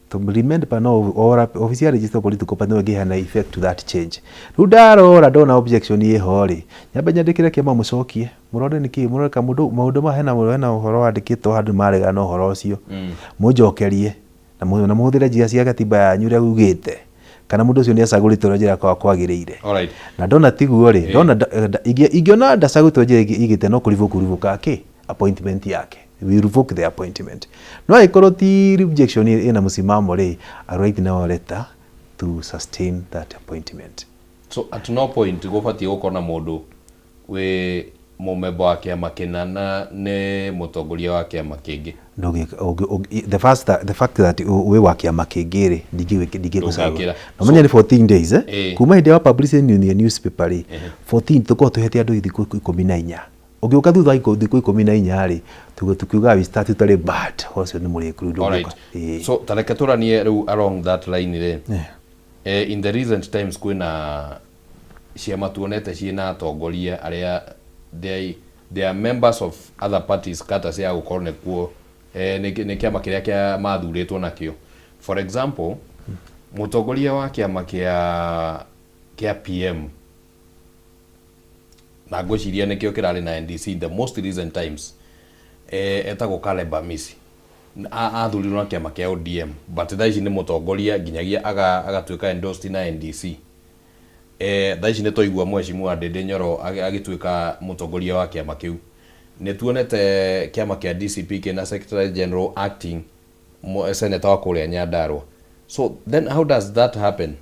To remember, no or office ya register political party no ĩngĩheana effect to that change. Rĩu ndarora ndona objection ĩho rĩ, nyambe nyandĩkĩre kĩama mũcokie mũrore nĩkĩ mũrore ka mũndũ maũndũ maya hena ũhoro wandĩkĩtwo handũ maregana na ũhoro ũcio, mũnjokerie na mũhũthĩre njĩra cia gatiba yanyu ũrĩa ugĩte kana mũndũ ũcio nĩ acagũrĩtwo na njĩra kwa kwagĩrĩire. Na ndona tiguo rĩ, ndona ingĩona ndacagũrĩtwo njĩra ĩgĩte no kũrivoke revoke kĩ appointment yake, we revoke the appointment. No angĩkorwo ti rejection ĩna mũsimamo rĩ, I write now a letter to sustain that appointment.
So at no point gũbatiĩ gũkorwo na mũndũ wĩ mũmemba wa kĩama kĩna na nĩ mũtongoria wa kĩama kĩngĩ?
The fact that wĩ wa kĩama kĩngĩ rĩ, ndingĩgũcagũra.
Ndũngĩkĩra.
Na ũmenye nĩ 14 days, eh? Kuma hĩndĩ ya publish in the newspaper rĩ, 14 tũkorwo tũhete andũ thikũ 14. Ũngĩũka thutha wa thikũ 14 rĩ, tuge tukiuga we statutory bad ũcio nĩ mũrĩku rĩu ndũngĩũka.
So tareke tũranie rĩu along that line rĩ, in the recent times kwĩna ciama tuonete ciĩna atongoria arĩa they are members of other parties kata cia gũkorwo nĩkuo nĩ kĩama kĩrĩa kĩa mathurĩtwo nakĩo. For example, mũtongoria wa kĩama kĩa PM, na ngwĩciria nĩkĩo kĩrarĩ na NDC in the most recent times, etagwo Caleb Amisi. Athurirwo na kĩama kĩa ODM, but thaa ici nĩ mũtongoria nginyagia agatuĩka endorsed na NDC. Thaa ici nĩ twaigua mheshimiwa Ndindi Nyoro agĩtuĩka mũtongoria wa kĩama kĩu. Nĩ tuonete kĩama kĩa DCP kĩna secretary general acting senator wa kũrĩa Nyandarua. So then how does that happen?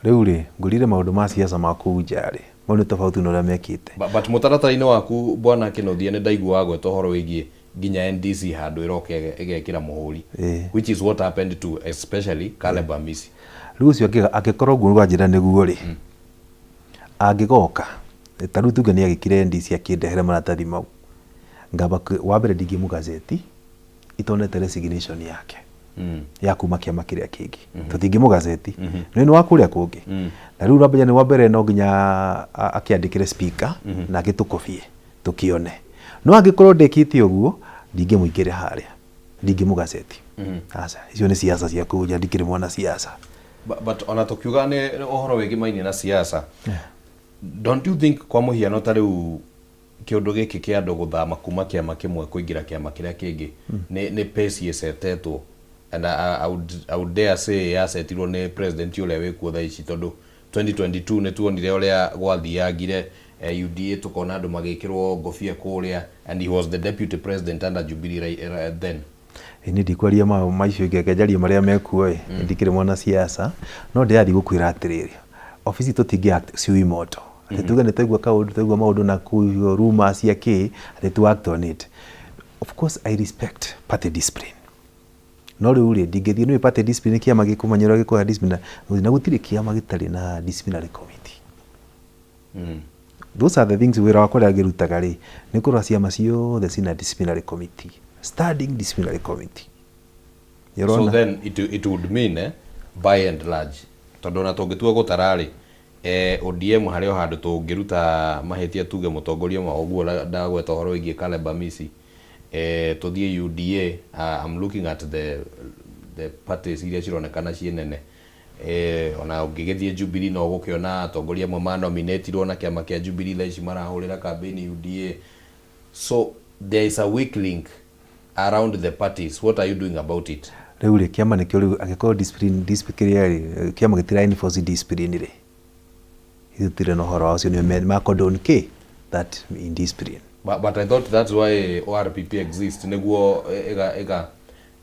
Rĩu rĩ, ngũrire maũndũ ma siasa ma kũu nja rĩ, mau nĩ tofauti na ũrĩa mekĩte.
But mũtaratara-inĩ waku, bwana Kĩnuthia, nĩ ndaigua wagweta ũhoro wĩgiĩ nginya NDC handũ ĩroka ĩgekĩra mũhũri, which is what happened to especially Caleb Amisi.
Rĩu ũcio angĩkorwo ũguo wanjĩra nĩguo rĩ, angĩgoka ta rĩu tuge nĩ agĩkire NDC akĩndehere maratathi mau, ngamba wa mbere ndingĩmũgazeti itonete resignation yake ya kuma kĩama kĩrĩa kĩngĩ. Tũtingĩmũgazeti nĩ nĩ wa kũrĩa kũngĩ. Na rĩu rwambia nĩ wa mbere no nginya akĩandĩkĩre speaker na agĩtũkobie tũkĩone. No angĩkorwo ndekĩte ũguo, ndingĩmũingĩria harĩa, ndingĩmũgazeti. Aca, icio nĩ siasa cia kũu nja, ndikĩrĩ mwana siasa.
But ona tũkiuga nĩ ũhoro wĩgĩmainie na siasa, don't you think kwa mũhiano ta rĩu kĩũndũ gĩkĩ kĩa andũ gũthama kuma kĩama kĩmwe kũingĩra kĩama kĩrĩa kĩngĩ nĩ pace ĩcetetwo, and I would dare say yacetirwo nĩ president ũrĩa wĩkuo thaa ici, tondũ 2022 nĩ tuonire ũrĩa gwathiangire, UDA tũkona andũ magĩkĩrwo ngobia kũrĩa, and he was the deputy president under Jubilee then.
Niĩ ndikwaria maicio ingĩ, njarie marĩa mekuo ĩ. Ndikĩrĩ mwana siasa, no ndĩrathiĩ gũkwĩra atĩrĩrĩ, obici tũtingĩ act sui moto atĩ tuge nĩ twaigua kaũndũ, twaigua maũndũ na kũu rumors cia kĩ, atĩ to act on it. Of course I respect party discipline, no rĩu rĩ, ndingĩthiĩ nĩ party discipline kĩama gĩkũmenyerwo gĩkũhe discipline, na gũtirĩ kĩama gĩtarĩ na disciplinary committee. Those are the things wĩra wakwa ũrĩa ngĩrutaga rĩ, nĩ kũrora ciama ciothe cina disciplinary committee, standing disciplinary committee.
So
Nĩũrona?
Then it would mean, by and large, tondũ ona tũngĩtua gũtara rĩ, ODM harĩ o handũ tũngĩruta mahĩtia tuge mũtongoria ũmwe ũguo ndagweta ũhoro wĩgiĩ Caleb Amisi, tũthiĩ UDA, I'm looking at the parties iria cironekana ciĩ nene, ona ũngĩgĩthiĩ Jubilee no ũgũkĩona atongoria amwe manominatirwo na kĩama kĩa Jubilee thaa ici marahũrĩra campaign UDA. So there is a weak link around the parties. What are you doing about it?
Rĩu rĩ, kĩama nĩkĩo rĩu angĩkorwo discipline kĩrĩa rĩ, kĩama gĩtira enforce discipline rĩ, ithuĩ tũtirĩ na ũhoro wa ũcio, nĩo ma condone kĩ that indiscipline.
But I thought that's why ORPP exists, nĩguo ĩga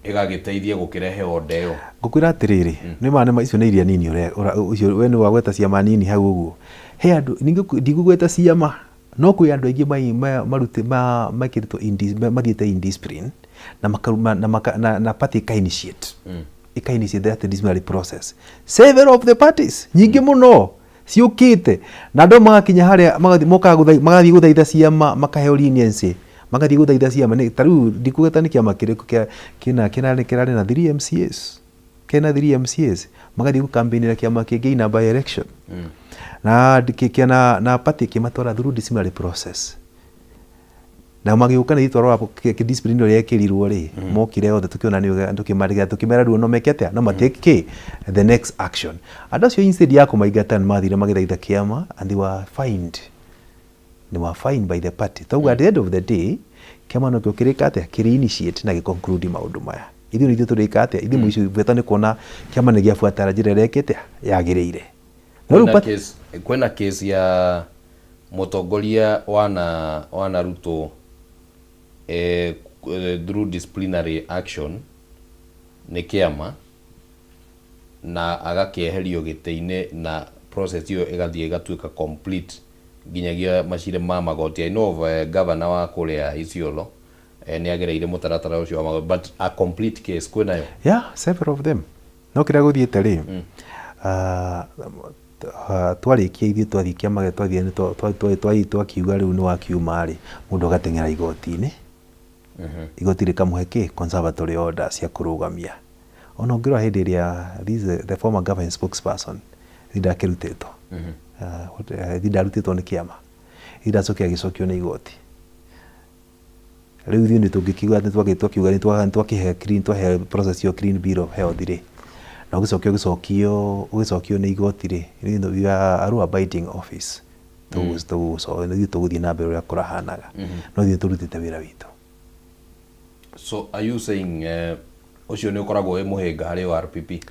ĩgagĩteithia gũkĩrehe order ĩyo.
Ngũkwĩra atĩrĩrĩ, nĩ ma nĩ icio nĩ iria nini ũcio we nĩ wagweta ciama nini hau ũguo. He andũ ningĩ, ndigũgweta ciama, no kwĩ andũ aingĩ marutĩ mekĩrĩtwo mathiĩte indiscipline. Na makaruma na maka, na, na party ĩka initiate ĩka initiate that disciplinary process. Several of the parties nyingĩ mũno ciũkĩte na andũ magakinya harĩa magathiĩ mokaga magathiĩ gũthaitha ciama, makaheo leniency, magathiĩ gũthaitha ciama. Nĩ ta rĩu ndikuga ta nĩ kĩama kĩrĩkũ kĩa kĩna kĩna kĩrarĩ na 3 MCAs, kena 3 MCAs, magathiĩ gũcampaignĩra kĩama kĩngĩ in a by election na na party ĩkĩmatwara through disciplinary process na magĩũka nĩ itwarora discipline ĩrĩa yekĩrirwo rĩ, mokire othe tũkĩona nĩ tũkĩmarĩga, tũkĩmera rĩu no meke atĩa, no matake kĩ the next action. Andũ acio, instead ya kũmaingata, nĩ mathire magĩthaitha kĩama and they were fined, they were fined by the party. Toguo at the end of the day kĩama nokĩo kĩrĩka atĩa, kĩrĩ initiate na gĩconclude maũndũ maya. Ithuĩ nĩ ithuĩ tũrĩka atĩa, ithuĩ mũico bata nĩ kuona kĩama nĩ gĩabuatara njĩra ĩrĩa ĩkĩte yagĩrĩire. No rĩu
Kwĩna kwĩna case ya mũtongoria wanarutwo through disciplinary action nĩ kĩama na agakĩeherio gĩtĩ-inĩ, na process ĩyo ĩgathiĩ ĩgatuĩka complete nginyagia macira ma magoti. I know of governor wa kũrĩa Isiolo, nĩ agereire mũtaratara ũcio wa magoti, but a complete case kwĩnayo?
Yeah, several of them. No kĩrĩa gũthiĩte rĩ, twarĩkia ithuĩ twathiĩ kĩama gĩa twathiĩ nĩ twakiuga rĩu nĩ wakiuma rĩ, mũndũ agateng'era igoti-inĩ, igoti rĩkamũhe kĩ conservatory order cia kũrũgamia. Ona ũngĩrora hĩndĩ ĩrĩa this the former government spokesperson ndakĩrutĩtwo, ndarutĩtwo nĩ kĩama, ndacokire agĩcokio nĩ igoti. Rĩu ithuĩ nĩ tũngĩkiuga nĩ twakiuga nĩ twakĩhe clean, twahe process ĩyo clean bill of health rĩ, na ũgĩcoke ũgĩcokio nĩ igoti rĩ, we are a law abiding office. Ithuĩ tũgũthiĩ na mbere ũrĩa kũrahanaga, no ithuĩ tũrutĩte wĩra witũ.
So are you saying ũcio nĩ ũkoragwo wĩ mũhĩnga harĩ ORPP,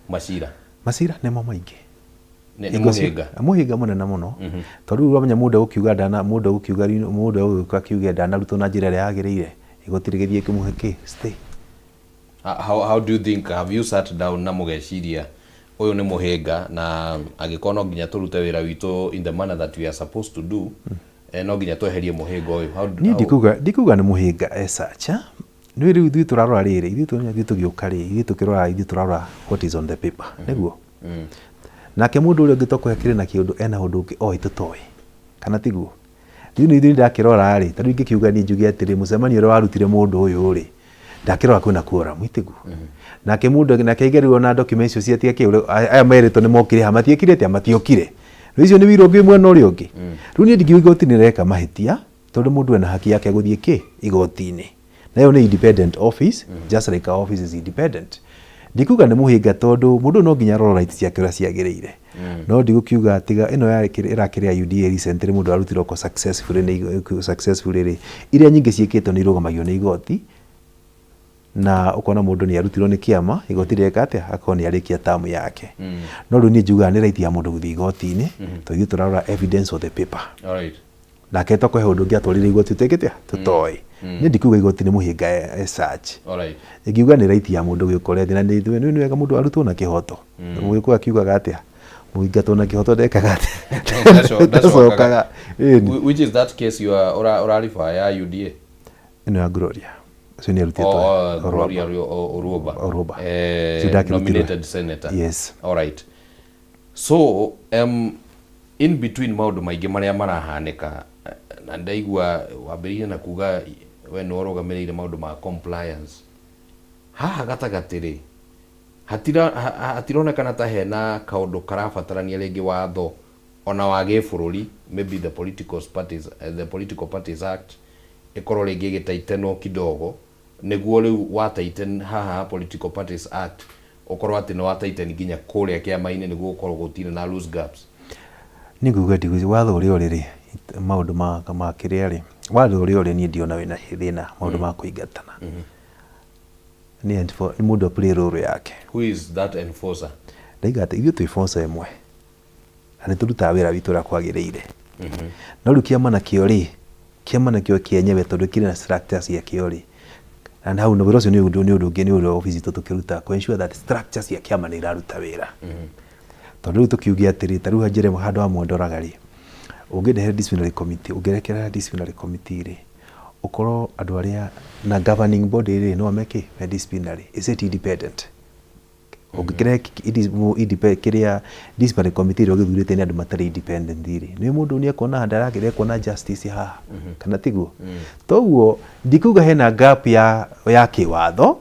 macira?
Macira nĩmo maingĩ.
Nĩ mũhĩnga?
Mũhĩnga mũnene mũno, tondũ rĩu wamenya mũndũ egũkiuga ndana, mũndũ egũkiuga, mũndũ egũgĩũka akiuge ndanarutwo na njĩra ĩrĩa yagĩrĩire, igoti rĩgĩthiĩ kĩmũhe kĩ stay.
How do you think, have you sat down na mũgeciria ũyũ nĩ mũhĩnga, na angĩkorwo no nginya tũrute wĩra witũ in the manner that we are supposed to do, no nginya tweherie mũhĩnga ũyũ?
Niĩ ndikuga nĩ mũhĩnga as such. Nĩ rĩu ithuĩ tũrarora rĩrĩ, ithuĩ ithuĩ tũgĩũka rĩ, ithuĩ tũkĩrora, ithuĩ tũrarora what is on the paper, nĩguo nake mũndũ ũrĩa ũngĩ tokũhe kĩrĩ na kĩũndũ ena ũndũ ũngĩ oĩ tũtoĩ, kana tiguo? Rĩu nĩ ithuĩ ndakĩrora rĩ, ta rĩu ingĩkiuga niĩ njuge atĩrĩ, mũcemanio ũrĩa warutire mũndũ ũyũ rĩ, ndakĩrora kwĩna quorum, itiguo? Nake mũndũ nake aige rĩu ona document icio ciatia kĩ, aya merĩtwo nĩ mokire haha, matiĩkire atĩa, matiokire. Rĩu icio nĩ wĩira ũngĩ mwena ũrĩa ũngĩ. Rĩu niĩ ndingiuga igoti nĩ rĩreka mahĩtia, tondũ mũndũ ena haki yake gũthiĩ kĩ igoti-inĩ, nayo nĩ independent office, just like our office is independent. Ndikuga nĩ mũhĩnga, tondũ mũndũ no nginya arore right ciake ũrĩa ciagĩrĩire, no ndigũkiuga tiga ĩno ĩrakĩrĩ ya UDA recently, mũndũ arutirwo ko successfully nĩ successfully rĩ, iria nyingĩ ciĩkĩtwo nĩ irũgamagio nĩ igoti, na ũkona mũndũ nĩ arutirwo nĩ kĩama, igoti rĩeka atĩa, akorwo nĩ arĩkia tamu yake. No rĩu niĩ njugaga nĩ right ya mũndũ gũthiĩ igoti-inĩ, tondũ ithuĩ tũrarora evidence of the paper. Nake tokũhe ũndũ ũngĩ atwarire igoti tũtĩkĩte tũtoĩ. Niĩ ndikuga igoti nĩ mũhĩnga as such. Ingiuga nĩ right ya mũndũ gĩũka ũrĩa na nĩ nĩ wega mũndũ arutwo na kĩhoto. Mũgĩkũyũ akiugaga atĩa, mũingatwo na kĩhoto ndekaga atĩa? Ndacokaga. Ĩni.
Which is that case you are ura refer ya UDA?
Ĩno ya Gloria, ũcio nĩ arutĩtwo.
Oh, Gloria Oruoba.
Oruoba.
Ũcio ndakĩrutirwo. Nominated senator.
Yes.
All right. So in between maũndũ maingĩ marĩa marahanĩka, na ndaigua wambĩrĩirie na kuga we nĩwe ũrũgamĩrĩire maũndũ ma compliance haha gatagatĩ rĩ, hatironekana ta hena kaũndũ karabatarania rĩngĩ watho ona wa gĩbũrũri, maybe the Political Parties Act ĩkorwo rĩngĩ ĩgĩtaitenwo kidogo, nĩguo rĩu wataiten haha Political Parties Act ũkorwo atĩ nĩ wataiten nginya kũrĩa kĩama-inĩ, nĩguo gũkorwo gũtirĩ na loose gaps?
Nĩ nguga ndiguci watho ũrĩa ũrĩ rĩ, maũndũ ma kĩrĩa rĩ, watho ũrĩa ũrĩ niĩ ndiona wĩna thĩna. Maũndũ ma kũingatana nĩ mũndũ a-play role yake.
Who is that enforcer?
Ndaiga atĩ ithuĩ twĩ force ĩmwe na nĩ tũrutaga wĩra witũ ũrĩa kwagĩrĩire, no rĩu kĩama nakĩo rĩ, kĩama nakĩo kĩenyewe tondũ kĩrĩ na structure ciakĩo rĩ, na hau wĩra ũcio nĩ ũndũ ũngĩ, nĩ ũndũ office itũ tũkĩruta kũ ensure that structure cia kĩama nĩ iraruta wĩra. Tondũ rĩu tũkiuge atĩrĩ, ta rĩu njĩra ĩmwe handũ hamwe ndoraga rĩ, ũngĩndehere disciplinary committee, ũngĩrekerera disciplinary committee rĩ, Ũkorwo andũ arĩa na governing body rĩ, no meke me disciplinary, is it independent? Ũngĩkĩrehe kĩrĩa disciplinary committee ĩrĩa ũgĩthurĩte nĩ andũ matarĩ independent rĩ, nĩ mũndũ nĩ ekuona ndaragĩra ekuona justice haha, kana tiguo? Toguo ndikuga hena gap ya kĩwatho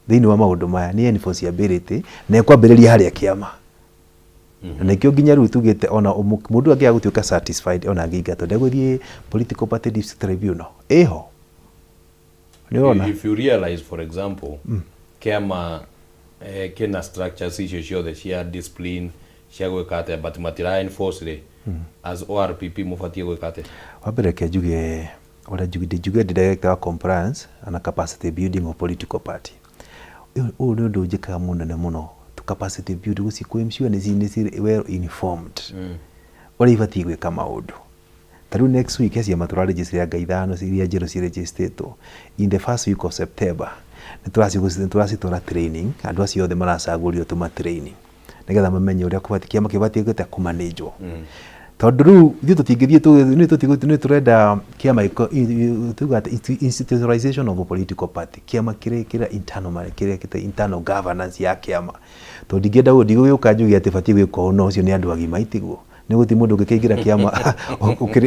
thĩinĩ wa maũndũ maya nĩ enforceability na ĩkwambĩrĩria harĩa kĩama, na nĩkĩo nginya rĩu tugĩte ona mũndũ angĩaga gũtuĩka satisfied, ona angĩingatwo, ndegũthiĩ political party dispute tribunal ĩho, nĩ ũrona?
If you realize, for example, kĩama kĩna structures icio ciothe cia discipline cia gwĩka atĩa, but matira enforce rĩ, as ORPP mũbatiĩ gwĩka atĩa?
Wa mbere, reke njuge ũrĩa njuge ndĩ director wa compliance na capacity building of political party. Ũyũ nĩ ũndũ njĩkaga mũnene mũno to capacity build gũci kũ ensure nĩ well informed ũrĩa ibatiĩ gwĩka maũndũ. Ta rĩu next week he ciama tũraregister anga ithano iria njerũ ciregistĩtwo in the first week of September. Nĩ tũracitwara training, andũ acio othe maracagũrio tũma training nĩgetha mamenye ũrĩa kũbatiĩ kĩama kĩbatiĩ gũte kũmanĩnjwo, tondũ rĩu ithuĩ tũtingĩthiĩ nĩ tũrenda kĩama tuga atĩ institutionalization of a political party, kĩama kĩrĩa internal kĩrĩa kĩta internal governance ya kĩama, tondũ ndingĩenda ndigũgĩũka njuge atĩ batiĩ gwĩka ũũ, no ũcio nĩ andũ agima, itiguo? Nĩ gũtirĩ mũndũ ũngĩkĩingĩra kĩama,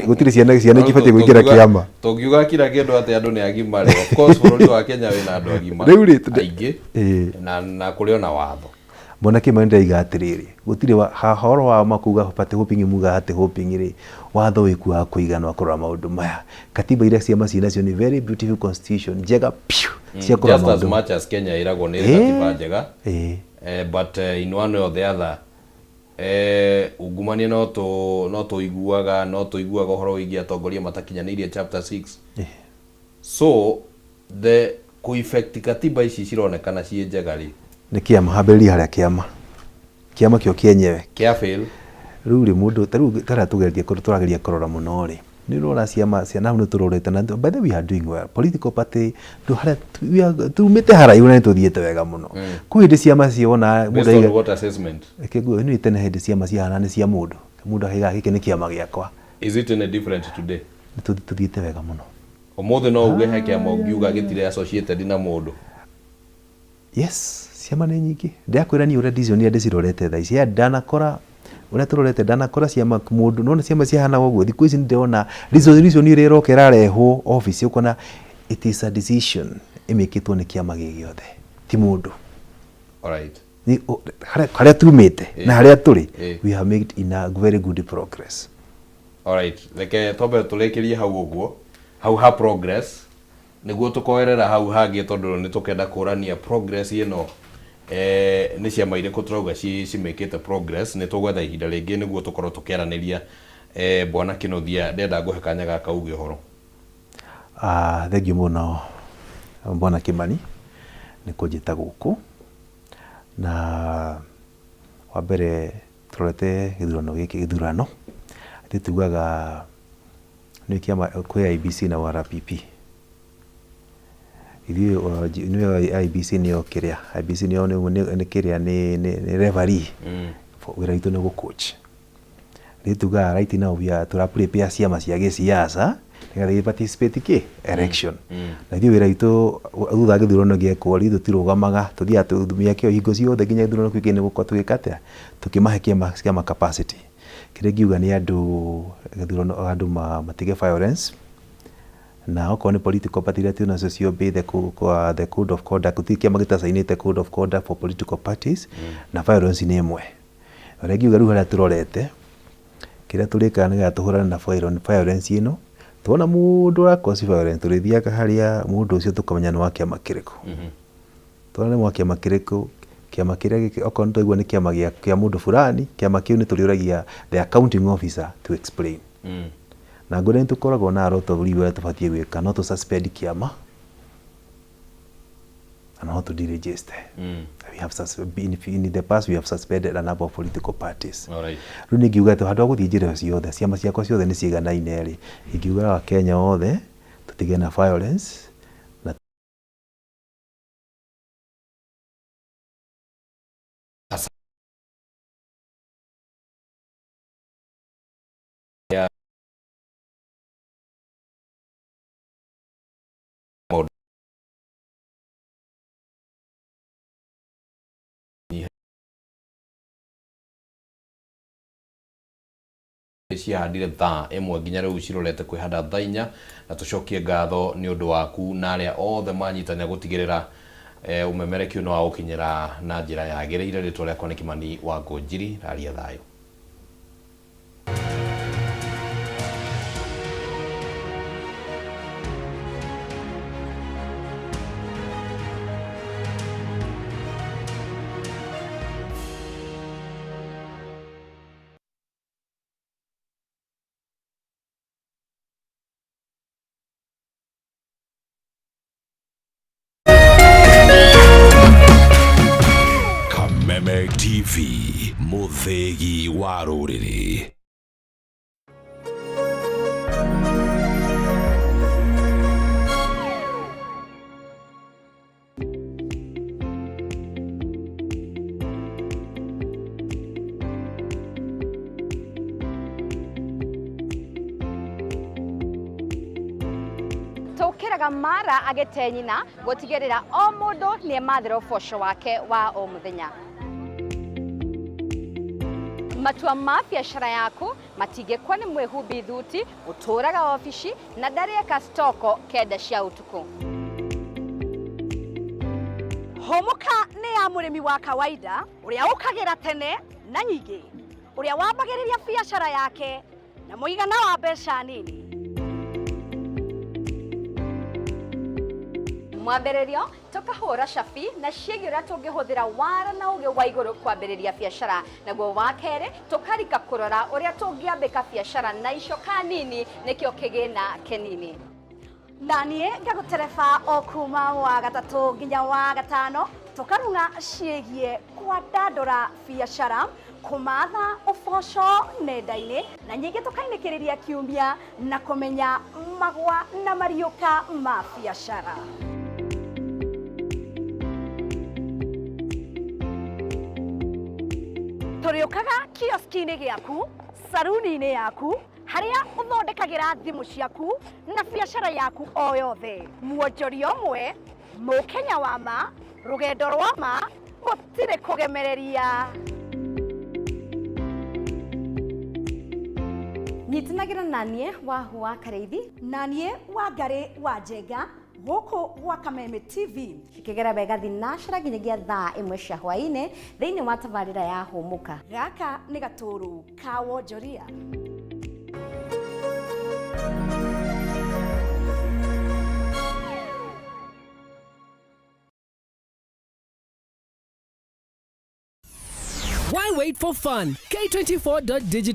gũtirĩ ciana ingĩbatiĩ kũingĩra kĩama.
Tũngiuga kila kĩndũ atĩ andũ nĩ agima rĩ, of course bũrũri wa Kenya wĩna andũ agima
Rĩu rĩ,
aingĩ na kũrĩ ona watho.
Mbona kĩma ndĩraiga atĩrĩrĩ, gũtirĩ hahoro wa makuga party hopping, muga atĩ hopping rĩ, watho wĩkuo wa kũigana wa kũrora maũndũ maya. Katiba iria ciama ciĩ nacio nĩ very beautiful constitution, njega piũ, cia kũrora
Just as
maũndũ
much as Kenya ĩragwo nĩ katiba njega, but in one way or the other, ungumania no tũiguaga ũhoro wĩgiĩ atongoria matakinyanĩirie chapter 6. So the kũ-effect katiba ici cironekana ciĩ njega rĩ?
Nĩ kĩama hambĩrĩria harĩa kĩama kĩo kĩenyewe
kĩa fail.
Rĩu rĩ, mũndũ ta rĩu tarĩa tũgeretie tũrageria kũrora mũno rĩ, nĩ ũrona ciama ciana hau nĩ tũrorete na by the way we are doing well. Political party harĩa tumĩte haraihu na nĩ tũthiĩte wega mũno. Kwĩ hĩndĩ ciama ciona
mũndũ Based on what assessment?
Reke nĩ tene hĩndĩ ciama ciahana nĩ cia mũndũ, mũndũ akaiga gĩkĩ nĩ kĩama gĩakwa.
Is it any different today?
Nĩ tũthiĩte wega mũno.
Ũmũthĩ no uge he kĩama ũngiuga gĩtirĩ associated na mũndũ?
Yes, ciama nĩ nyingĩ. Ndĩrakwĩra niĩ ũrĩa decision iria ndĩcirorete thaa ici ya ndanakora ũrĩa tũrorete, ndanakora ciama mũndũ nona ciama cihana ũguo. Thikũ ici nĩndĩrona resolution ĩrĩa ĩroka ĩrarehwo office, ũkona it is a decision ĩmĩkĩtwo nĩ kĩama gĩ gĩothe, ti mũndũ. Harĩa tumĩte na harĩa tũrĩ, we have made in a very good progress.
Alright, reke twambe tũrĩkĩrie hau ũguo, hau ha progress, nĩguo tũkoerera hau hangĩ, tondũ nĩ tũkenda kũrania progress ĩno, nĩ ciama irĩkũ tũrauga cimĩkĩte progress. Nĩ tũgwetha ihinda rĩngĩ nĩguo tũkorwo tũkĩaranĩria. Bwana Kĩnuthia, ndenda ngũhe kanya gaka uge ũhoro.
Ah, thengiũ mũno Bwana Kimani nĩ kũnjĩta gũkũ. Na wa mbere, tũrorete gĩthurano gĩkĩ, gĩthurano ithuĩ tugaga nĩ kĩama kwĩ IEBC na ORPP. Ithuĩ nĩyo IEBC, nĩyo kĩrĩa IEBC nĩyo nĩ kĩrĩa nĩ referee. Wĩra witũ nĩ gũ-coach. Rĩu tugaga right now we are tũra prepare ciama cia gĩsiasa nĩgetha i participate kĩ election. Na ithuĩ wĩra witũ thutha wa gĩthurano gĩekwo rĩ, ithuĩ tũtirũgamaga, tũthiaga mĩaka ĩyo hingo ciothe nginya gĩthurano kĩu kĩngĩ nĩ gũkorwo tũgĩka atĩa, tũkĩmahe kĩama capacity. Kĩrĩa ingiuga nĩ andũ gĩthurano, andũ matige violence, na okorwo nĩ political party iria twĩ nacio ciobey the code of conduct. Gũtirĩ kĩama gĩtacainĩte code of conduct for political parties, na violence nĩ ĩmwe. Ũrĩa ingiuga rĩu harĩa tũrorete, kĩrĩa tũrĩkaga nĩgetha tũhũrane na violence ĩno, tuona mũndũ ũra cause violence, tũrĩthiaga harĩa mũndũ ũcio tũkamenya nĩ wa kĩama kĩrĩkũ. Tuona nĩ wa kĩama kĩrĩkũ, kĩama kĩrĩa okorwo nĩ twaigua nĩ kĩama kĩa mũndũ fulani, kĩama kĩu nĩ tũrĩũragia the accounting officer to explain. Na ngwĩra nĩ tũkoragwo na a lot of leeway ũrĩa tũbatiĩ gwĩka. No tũ suspend kĩama na no tũ deregister. We have in the past we have suspended a number of political parties. Rĩu nĩ ingiuga atĩ handũ ha gũthiĩ njĩra ciothe, ciama ciakwa ciothe nĩ ciganaine rĩ, ingiuga Akenya othe tũtige na violence na
Ciahandire thaa 1 nginya rĩu cirorete kwĩhanda thaa 4, na tũcokie ngatho nĩ ũndũ waku na arĩa othe manyitanĩra gũtigĩrĩra ũmemerekio nĩ wa gũkinyĩra na njĩra yagĩrĩire. Rĩtwa rĩakwa nĩ Kimani wa Ngũnjiri, raria thayũ.
Kameme TV, mũthĩgi wa rũrĩrĩ.
Tũkĩraga mara agĩte nyina gũtigĩrĩra o mũndũ nĩemathĩra ũboco wake wa o mũthenya. Matua ma biacara yaku matingĩkwa nĩ mwĩhumbi thuti ũtũraga obici na ndarĩeka stoko 9 cia ũtukũ.
Hũmũka nĩ ya mũrĩmi wa kawaida ũrĩa ũkagĩra tene na nyingĩ, ũrĩa wambagĩrĩria biacara yake na mũigana wa mbeca nini.
Mwambĩrĩrio tũkahũra cabi na ciĩgiĩ ũrĩa tũngĩhũthĩra wara na ũgĩ wa igũrũ kwambĩrĩria biacara, naguo wa kerĩ tũkarika kũrora ũrĩa tũngĩambĩka biacara na icoka nini nĩkĩo kĩgĩna kĩnini.
Na niĩ ngagũtereba o kuma wa gatatũ nginya wa gatano tũkarung'a ciĩgiĩ kwandandũra biacara, kũmatha ũboco nenda-inĩ, na nyingĩ tũkainĩkĩrĩria kiumia na kũmenya magwa na mariũka ma biacara. Tũrĩũkaga kioski-inĩ gĩaku, saruni-inĩ yaku, harĩa ũthondekagĩra thimũ ciaku na biacara yaku o yothe. Mwonjoria ũmwe, mũkenya wa ma, rũgendo rwa ma, gũtirĩ kũgemereria.
Nyitanagĩra na niĩ Wahu wa Karĩithi
na niĩ Wangarĩ wa Njenga gũkũ gwa Kameme TV.
Cikĩgera wega thinacara nginyagia thaa 1 cia hwaĩ-inĩ thĩinĩ wa tabarĩra ya Hũmũka.
Gaka nĩ gatũrũ ka wonjoria.
Why wait for fun? K24.digital.